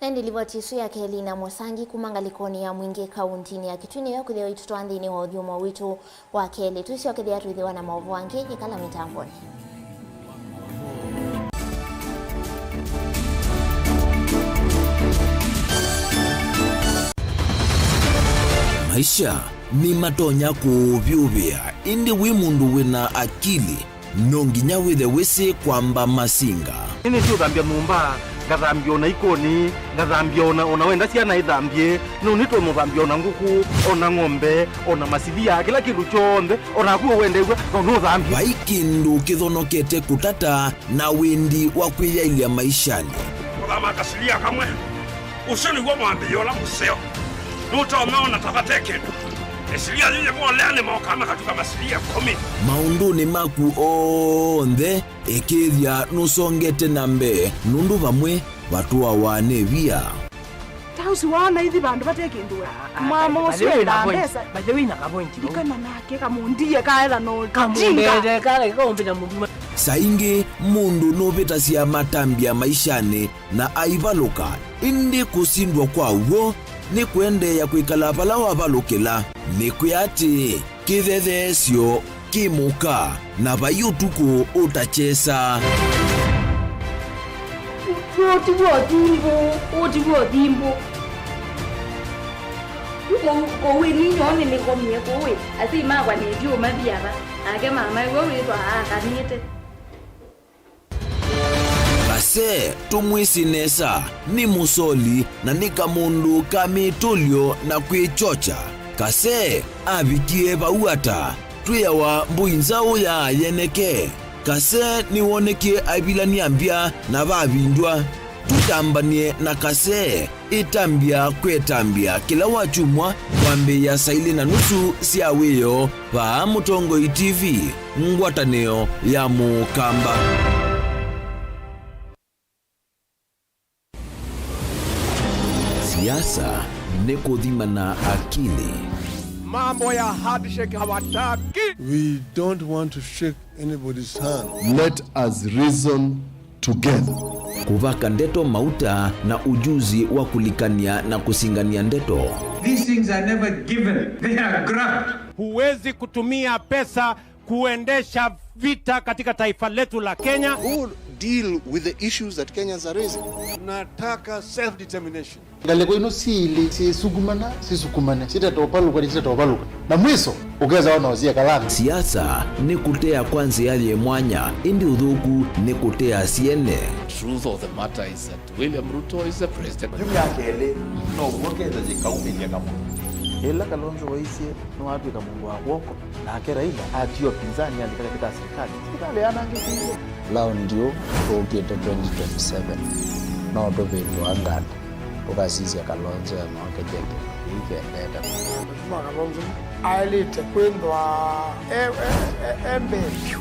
Na ĩndĩ livoti ĩsu ya kelĩ na Mũsangi kuma ngalĩkonĩ ya Mwingĩ kauntinĩ ya Kitui nĩyo ĩkwĩthĩwa ĩitũtwaa nthĩnĩ wa ũthyũmũo witũ wa kelĩ. Tũisyokethĩa twĩthĩwa na maũvoo angĩ ĩkala mĩtambonĩ. Maisha nĩmatonya kũũvyũvĩa, ĩndĩ wĩ mũndũ wĩna akili, no nginya wĩthe wĩsĩ kwamba masinga. Nĩnĩsĩ ũthambya nyũmba, ngathambya ona ikoni, ngathambya ona, ona wenda syana ithambye, no nĩtũmũthambya ona ngũkũ, ona ng'ombe, ona masilia, kĩla kĩndũ kyonthe, ona naku ũendew'a, no nũthambye. Vai kĩndũ kĩthonokete kũtata na wendi wa kwĩyaĩlya maishanĩ. Kũthama kasilia kamwe. Ũsu nĩw'o mwambĩĩo ũla mũseo. Nũtonya ona ta vate kĩndũ. Ĩsilia yĩyĩvolea nĩmokaa makatuka masilia ĩkũmi. Maũndũnĩ maku onthe, ĩkĩĩthya nũsongete na mbee nũndũ vamwe vatũawa nĩ via. Ta ũsu waona ithi vandũ vate kĩndũ we. Mama ũsu endaa mbesa. By the way, na kavointi vau. Ndikana nake kamũndie kaetha no kamũndete kale kaũmbĩta mũndũ. Saa ingĩ mũndũ nũvĩtasya matambya maishanĩ na aivalũka, ĩndĩ kũsindwa kwa w'o nĩ kũendeea kwĩkala vala wavalũkĩla. Nĩkwĩa atĩ kĩthetheesyo kĩ mũka, na vai ũtukũ ũtakyesa. Ũũ ti w'o thimbũ, ũũ ti w'o thimbũ. Kũu, kũu ĩ ninyoo nĩnĩkomie kũu ĩ, asyai makwa nĩndiũmathi ava, nake mama ĩw'o wĩthwa aakanĩte. Kase tũmwĩsĩ nesa, nĩ mũsoli na nĩ kamũndũ ka mĩtũlyo na kwĩkyokya. Kase avikie vau ata? Twĩawa mbũi nzaũ ya yeneke. Kase nĩwonekie aivilany'a mbya na vavindw'a. Tũtambany'e na Kase, ĩtambya kwa ĩtambya kĩla wakyumwa kwambĩĩa saa ilĩ na nusu sya wĩoo vaa Mũtongoi T V, ngwatanĩo ya Mũkamba. Siasa nĩ kũthimana akili. Mambo ya handshake hawataki. We don't want to shake anybody's hand. Let us reason together. Kũvaka ndeto mauta na ujuzi wa kũlikany'a na kũsingany'a ndeto. These things are never given. They are grabbed. Huwezi kutumia pesa kuendesha vita katika taifa letu la Kenya. Who will deal with the issues that Kenyans are raising? Tunataka self-determination. Ngalĩko ino syĩ ilĩ syĩsukumana, sisukumane, sitatovalũka, sitatovalũka. Na mwiso, ũkesa ona ũsiekala nthĩ. Siasa nĩ kũtea kwa nzĩa yĩ mwanya, ĩndĩ ũthũku nĩ kũtea syene. Truth of the matter is that William Ruto is the president. Yu myaka ĩlĩ, no w'o ketha yĩkaumĩlya kamũndũ. Ĩla Kalonzo waisye nĩwatw'ĩka mũndũ wa kw'oko, nake Raila atiwa pinzani athi katĩkatĩ ka sirikali, sirikali yanangĩkie. Laundi ũ tũũkĩte twenty twenty-seven, no tũvĩndũa nganda, tũkasisya Kalonzo enookethya kĩndũ kĩĩ kĩendete. Mheshimiwa Kalonzo aĩlĩte kwĩthwa e, e, e, e mbee vyũ.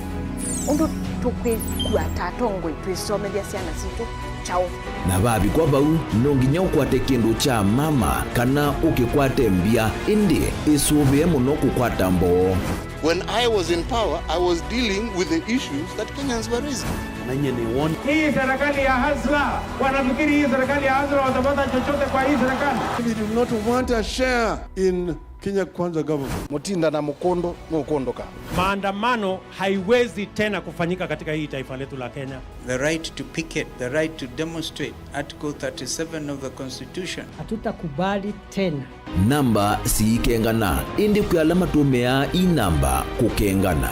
Ũndũ tũkwĩkua ta atongoi twĩsomethya syana sitũ kyaũ? Na vavikwa vau, no nginya ũkwate kĩndũ kya mama kana ũkĩkwate mbya, ĩndĩ ĩsũvĩe mũno kũkwata mboo. When I was in power, I was dealing with the issues that Kenyans were raising. Na nyie nĩ won. Hii serikali ya Hasla, wanafikiri hii serikali ya Hasla watapata chochote kwa hii serikali? We do not want a share in Kenya Kwanza government. Mũtinda na mũkũndũ nũkũndũka. Maandamano haiwezi tena kufanyika katika hii taifa letu la Kenya. The right to picket, the right to demonstrate, Article thirty-seven of the Constitution. Hatutakubali tena. Namba siikengana, ĩndĩ kwĩ ala matũmĩaa ii namba kũkengana.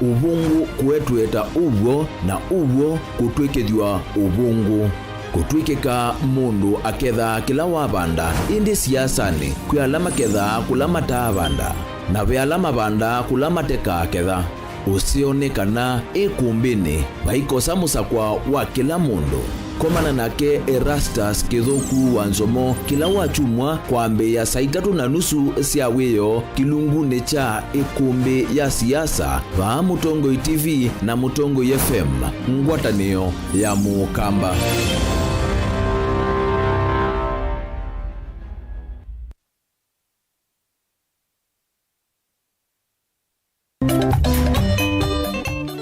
Ũvũngũ kũetweta ũw'o, na ũw'o kũtw'ĩkĩthw'a ũvũngũ. Kũtw'ĩkĩka mũndũ akethaa kĩla wavanda, ĩndĩ siasanĩ kwĩ ala makethaa kũla mataavanda, na ve ala mavandaa kũla matekaaketha. Ũseo nĩ kana ĩkũmbĩnĩ vaikosa mũsakwa wa kĩla mũndũ. Komana nake Erastus Kĩthũku wa Nzomo kĩla wakyumwa kwambĩĩa saa itatũ na nusu sya wĩoo kĩlungunĩ kya ĩkũmbĩ ya siasa vaa Mũtongoi T V na Mũtongoi F M, ngwatanĩo ya Mũkamba.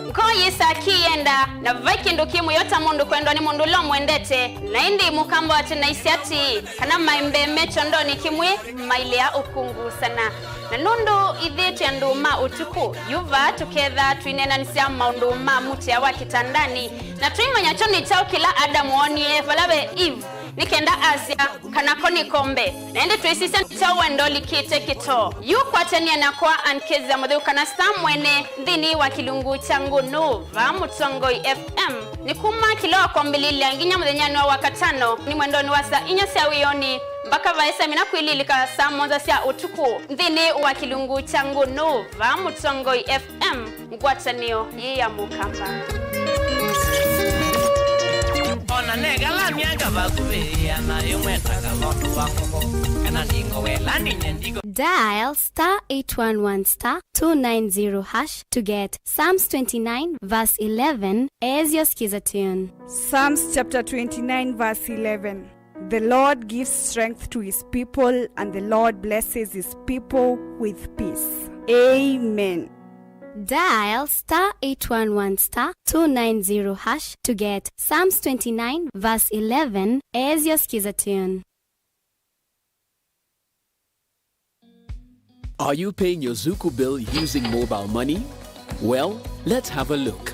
Ngoo yĩsaa kĩyenda, na vai kĩndũ kĩ mũyo ta mũndũ kwendwa nĩ mũndũ ũla ũmwendete. Na ĩndĩ Mũkamba wa tene aisye atĩĩ, kana maembe me kyondonĩ kĩmwe mailea ũkungu sana. Na nũndũ ithyĩ twĩ andũ ma ũtukũ, yu vaa tũkethaa twĩneenanĩsya maũndũ ma mũtĩa wa kĩtandanĩ, na tũimanya kyo nĩ kyaũ kĩla Adamu woonie vala ve Eve. Nĩ kenda asya, kana ko nĩ kombe. Na ĩndĩ twĩsisya nĩ kyaũ wenda ũlikĩte kĩtoo. Yu kwatania nakwa Ankezi ya Mũtheu kana Star Mwene nthĩnĩ wa kĩlungu kya Ngũnũ vaa Mũtongoi F M. Nĩ kuma kĩla wa kwambĩlĩlya nginya mũthenyanĩ wa Wakatano, nĩ mwendonĩ wa saa inya sya wĩonĩ, mbaka vaĩ saa ĩmwe na kwĩlĩlĩka saa mũonza sya ũtukũ, nthĩnĩ wa kĩlungu kya Ngũnũ vaa Mũtongoi F M. M, ngwatanĩo yĩ ya Mũkamba. Ona negala myaka vakuvĩ, ana yũmwe ta kavondu wa ngoko, kana ndingo wela ndinye ndigo. Dial star eight one one star two nine zero hash to get Psalms twenty-nine verse eleven as your skiza tune. Psalms chapter twenty-nine verse eleven. The Lord gives strength to his people, and the Lord blesses his people with peace. Amen. Dial star eight one one star two nine zero hash to get Psalms twenty-nine verse eleven as your skiza tune. Are you paying your Zuku bill using mobile money? Well, let's have a look.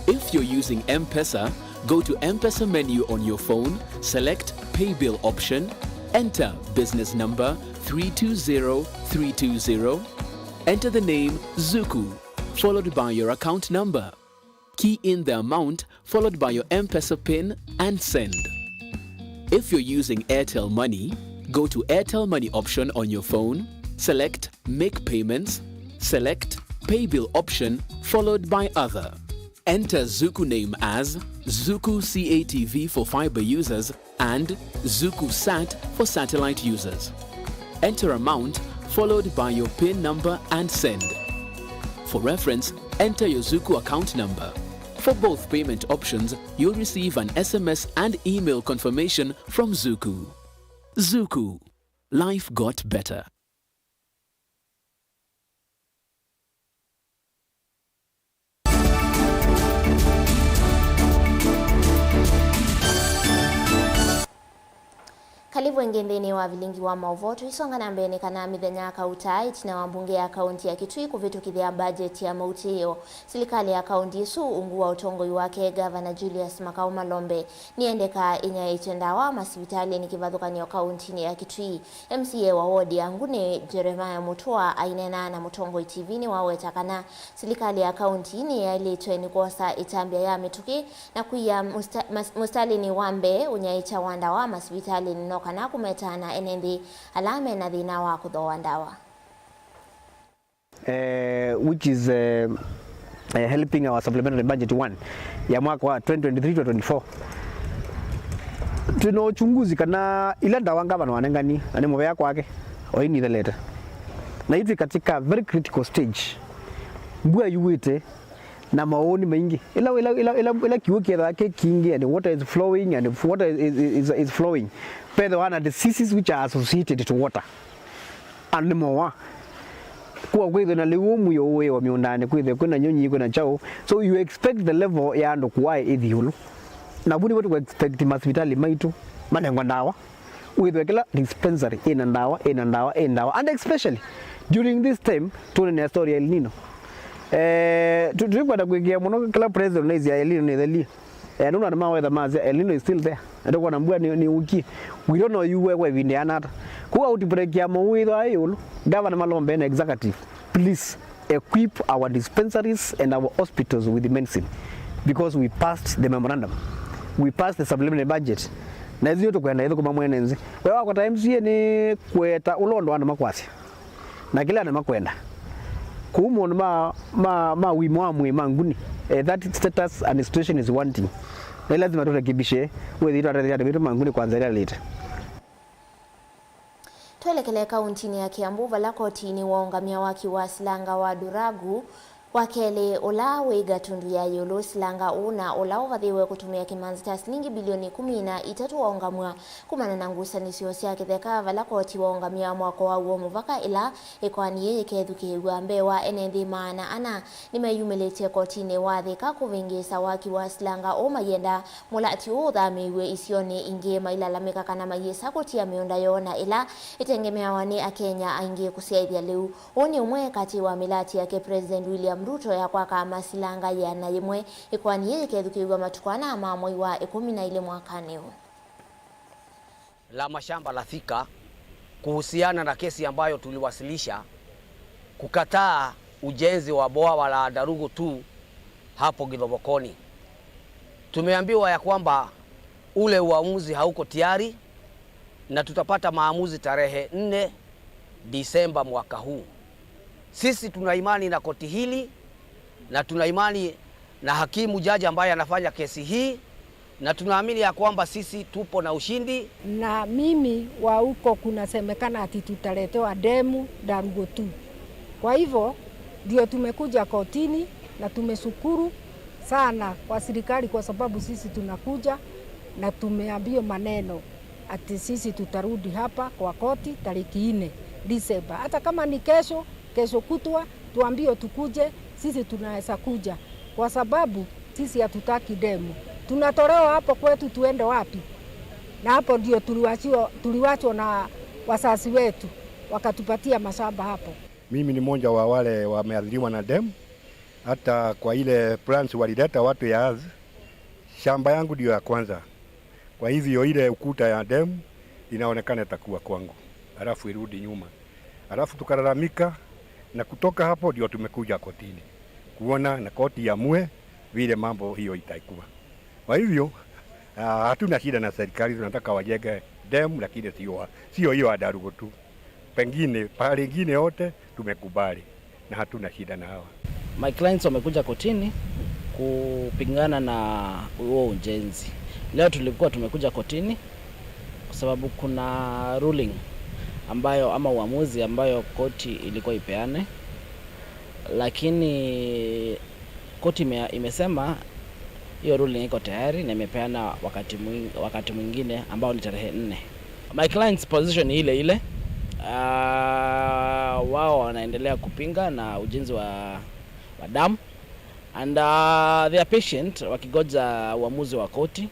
If you're using M-Pesa, go to M-Pesa menu on your phone, select Pay Bill option, enter business number three two zero three two zero, enter the name Zuku, followed by your account number. Key in the amount followed by your M-Pesa pin, and send. If you're using Airtel Money, go to Airtel Money option on your phone, select Make Payments, select Pay Bill option, followed by Other. Enter Zuku name as Zuku C A T V for fiber users and Zuku Sat for satellite users. Enter amount followed by your pin number and send. For reference, enter your Zuku account number. For both payment options, you'll receive an S M S and email confirmation from Zuku. Zuku. Life got better. Kalivu ĩngĩ nthĩnĩ wa vilingi wa maũvoo. Tũisonga na mbee nĩ kana mĩthenya ya kauta ĩtina wa mbunge ya kaunti ya Kitui kũvĩtũkĩthya mbajeti ya mautĩĩo, silikalĩ ya kaunti ĩsu ungu wa ũtongoi wake Gavana Julius Makau Malombe nĩyendekaa ĩnyaĩĩtye ndawa masivitalĩnĩ kĩvathũkany'o kauntinĩ ya Kitui. M C A wa wodi ya Nguni, Jeremiah Mutua, aineena na Mũtongoi T V nĩwaweta kana silikalĩ ya kaunti nĩyaĩlĩtwe nĩ kwosa ĩtambya ya mĩtũkĩ na kwia mũsta-, mas-, mũsitalĩnĩ wa mbee ũnyaĩĩkya wa ndawa masivitalĩnĩ no kana kũmetaana ene nthĩ ala mena thĩna wa kũthooa ndawa. Eh, which is, eh, eh, helping our supplementary budget one ya mwaka wa twenty twenty-three to twenty-four. Twĩ na uchunguzi kana ila ndawa ngavana wanengani na nĩ mũvea kwake, o inithelete. Na itwi katika very critical stage. Mbua yuĩte na maũũ nĩ maingĩ. Ila, ila, ila, ila, ila kiw'ũ kĩethĩwa kĩ kingĩ and water is flowing and water is, is, is, is flowing. Pethĩwa na diseases which are associated to water. Andũ nĩmowa. Kwa kwĩthĩwa na lĩu mwĩĩ ũĩ wa mĩũndanĩ, kwĩthĩwa kwĩna nyũnyi, kwĩna kyaũ. So you expect the level ya andũ kũae ĩthi ĩũlũ. Na vu nĩvo tũkũ expect masivitalĩ maitũ manengwa ndawa. Wĩthĩwe kĩla dispensary ĩna ndawa, ĩna ndawa, ĩna ndawa. And especially during this time, tũnenea story ya El Nino. Eh, tu-, tũikwenda kwĩkĩa mũno kĩla president naisya El Nino nĩthelie. Eh, nũndũ andũ ma weather masya El Nino is still there. Na tũkwona mbua nĩ, nĩyũkie. We don't know yuwe kwa ĩvinda yana ata. Kũu outbreak ya mũu ĩthwa ĩ ĩũlũ. Gavana Malombe na executive, please equip our dispensaries and our hospitals with medicine because we passed the memorandum. We passed the supplementary budget. Na ĩsu tũkwenda ĩthũkũma mwene nthĩ. We wakwa ta M C A nĩ kũeta ũla ũndũ andũ makwasya. Na kĩla andũ makwenda. Kũu maũndũ ma, ma, ma ũima wa mwĩĩ ma Nguni, eh, that status and situation is wanting. Na lazima tũrekebishe, wĩthĩe twatetheesya andũ maitũ ma Nguni kwa nzĩa ĩla yaĩlĩte. Twelekele kauntinĩ ya Kiambu, vala koti nĩwaũngamya waki wa silanga wa Duragu wa kelĩ, ũla wĩ Gatundu ya ĩũlũ. Silanga ũũ na ũla ũvathĩĩwe kũtũmĩa kĩmanzi kya silingi bilioni ĩkũmi na itatũ waũngamw'a kumana na ngusanĩsyo sya kĩtheka, vala koti waũngamya mwako wa w'o mũvaka ĩla ĩkoani yĩĩ yĩkethukĩĩw'a. Mbee wa ene nthĩ maana ana nĩmeyumĩlĩtye kotinĩ wa Thika kũvĩngĩĩsa waki wa silanga ũũ, mayenda mũlati ũũ ũthamĩĩw'e isionĩ ingĩ. Mailalamĩka kana mayĩsa kũtia mĩũnda yoo na ĩla ĩtengemeawa nĩ Akenya aingĩ kũsyaĩthya lĩu. Ũũ nĩ ũmwe katĩ wa mĩlati yake President William Ruto ya kwaka masilanga yĩana yĩmwe. Ĩkoani yĩĩ yĩkethukĩĩw'a matukũ ana ma mwei wa ĩkũmi na ilĩ mwakanĩ ũũ. La mashamba la Thika kuhusiana na kesi ambayo tuliwasilisha kukataa ujenzi wa bwawa la Darugu two hapo Githobokoni. Tumeambiwa ya kwamba ule uamuzi hauko tayari na tutapata maamuzi tarehe nne Disemba mwaka huu. Sisi tuna imani na koti hili na tuna imani na hakimu jaji ambaye anafanya kesi hii, na tunaamini ya kwamba sisi tupo na ushindi. Na mimi wa huko kunasemekana ati tutaletewa demu Darugu two. Kwa hivyo ndio tumekuja kotini na tumeshukuru sana kwa serikali kwa sababu sisi tunakuja na tumeambiwa maneno ati sisi tutarudi hapa kwa koti tariki nne Disemba. Hata kama ni kesho, kesho kutwa, tuambiwe tukuje, sisi tunaweza kuja, kwa sababu sisi hatutaki demu. Tunatolewa hapo kwetu tuende wapi? Na hapo ndio tuliwachiwa, tuliwachwa na wazazi wetu, wakatupatia mashamba hapo. Mimi ni mmoja wa wale wameathiriwa na demu. Hata kwa ile plans walileta watu ya ardhi, shamba yangu ndio ya kwanza. Kwa hivyo ile ukuta ya demu inaonekana itakuwa kwangu, halafu irudi nyuma, halafu tukalalamika, na kutoka hapo ndio tumekuja kotini kuona na koti iamue vile mambo hiyo itakuwa. Kwa hivyo, ah, hatuna shida na serikali, tunataka wajenge dam, lakini sio, sio hiyo ya Darugu tu. Pengine, pahali ingine yote tumekubali na hatuna shida na hawa. My clients wamekuja kotini kupingana na huo ujenzi. Leo tulikuwa tumekuja kotini kwa sababu kuna ruling ambayo, ama uamuzi ambayo koti ilikuwa ipeane, lakini koti ime-, imesema hiyo ruling iko tayari na imepeana wakati mwing-, wakati mwingine ambao ni tarehe nne. My client's position ni ile ile. Ah, wao wanaendelea kupinga na ujenzi wa, wa dam. And, ah, they are patient wakigoja uamuzi wa koti,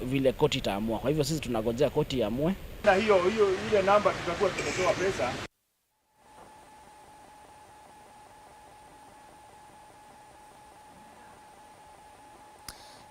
vile koti itaamua. Kwa hivyo sisi tunagojea koti iamue. Na hiyo, hiyo, ile namba tutakuwa tumetoa pesa.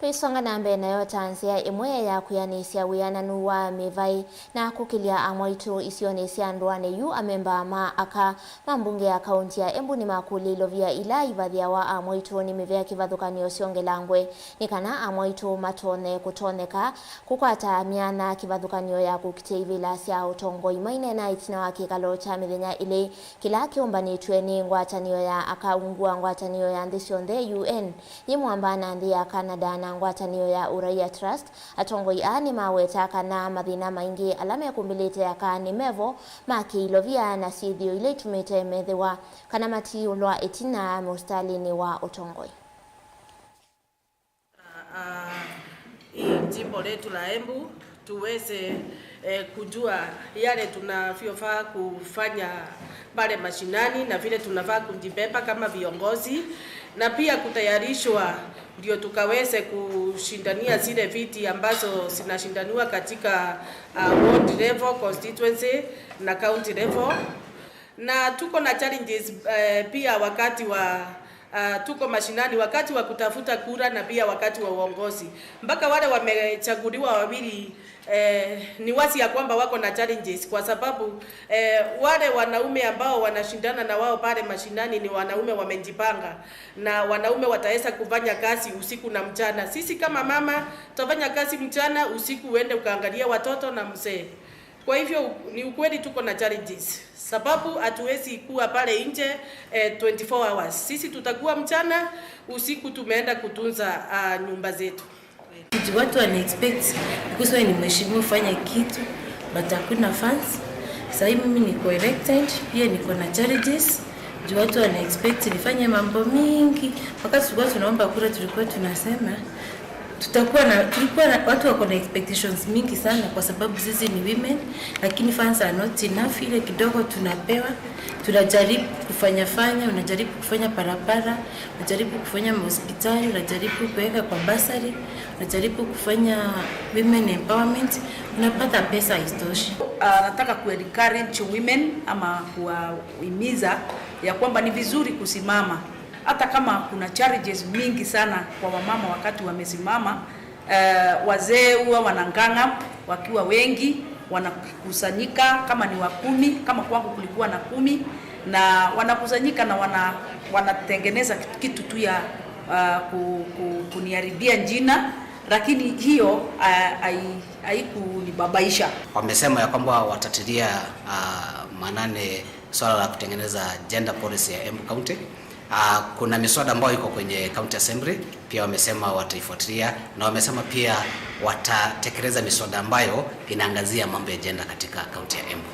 Tũisonga na mbee nayo, ta nzĩa ĩmwe ya kwĩanĩsya wĩananu wa mĩvaĩ na kũkĩlya amwaitũ isionĩ sya ndũanĩ yu, amemba ma aka ma mbunge ya kaunti ya Embu nĩmakũlya ilovia ila ivathĩawa amwaitũ nĩ mĩvea kĩvathũkany'o syongelangwe nĩ kana amwaitũ matonye kũtonyeka kũkwata myanya kĩvathũkany'o ya kũkitĩa ivĩla sya ũtongoi. Maineena ĩtina wa kĩkalo kya mĩthenya ĩlĩ kĩla kĩũmbanĩtw'e nĩ ngwatanĩo ya aka ungu wa ngwatanĩo ya nthĩ syonthe, U N, yĩ mwamba na nthĩ ya Canada, na ngwatanĩo ya Uraia Trust, atongoi aa nĩmaweta kana mathĩna maingĩ ala mekũmbĩlĩte aka nĩ mevo ma kĩilovia na syĩthĩo ila itumĩte methĩwa kana matiũlwa ĩtina mũsitalĩnĩ wa ũtongoi. Ah, hii jimbo letu la Embu tuweze, eh, kujua yale tunavyofaa kufanya pale mashinani na vile tunafaa kujibeba kama viongozi, na pia kutayarishwa ndio tukaweze kushindania zile viti ambazo zinashindaniwa katika, ah, ward level, constituency na county level. Na tuko na challenges, eh, pia wakati wa, ah, tuko mashinani, wakati wa kutafuta kura na pia wakati wa uongozi. Mpaka wale wamechaguliwa wawili, eh, ni wazi ya kwamba wako na challenges, kwa sababu, eh, wale wanaume ambao wanashindana na wao pale mashinani ni wanaume wamejipanga, na wanaume wataweza kufanya kazi usiku na mchana. Sisi kama mama, tutafanya kazi mchana, usiku uende ukaangalie watoto na mzee. Kwa hivyo, ni ukweli tuko na challenges, sababu hatuwezi kuwa pale nje, eh, twenty-four hours. Sisi tutakuwa mchana, usiku tumeenda kutunza, ah, nyumba zetu. Kitu watu wana expect, because wewe ni mheshimiwa ufanye kitu, but hakuna funds. Sasa hivi mimi niko elected, pia niko na challenges. Juu watu wana expect nifanye mambo mingi. Wakati tulikuwa tunaomba kura, tulikuwa tunasema tutakuwa na, tulikuwa na, watu wako na expectations mingi sana kwa sababu sisi ni women, lakini funds are not enough. Ile kidogo tunapewa, tunajaribu kufanya fanya, unajaribu kufanya barabara, unajaribu kufanya mahospitali, unajaribu kuweka kwa bursary, unajaribu kufanya women empowerment, unapata pesa haitoshi. Ah, nataka ku encourage women ama kuwahimiza ya kwamba ni vizuri kusimama hata kama kuna challenges mingi sana kwa wamama wakati wamesimama. Eh, wazee huwa wanang'ang'a wakiwa wengi, wanakusanyika kama ni wa kumi, kama kwangu kulikuwa na kumi, na wanakusanyika na wana-, wanatengeneza kitu tu ya, ah, ku-, ku-, kuniharibia jina, lakini hiyo, ah, hai-, haikunibabaisha. Wamesema ya kwamba watatilia, ah, maanani swala la kutengeneza gender policy ya Embu County. Ah, kuna miswada ambayo iko kwenye County Assembly, pia wamesema wataifuatilia, na wamesema pia watatekeleza miswada ambayo inaangazia mambo ya gender katika kaunti ya Embu.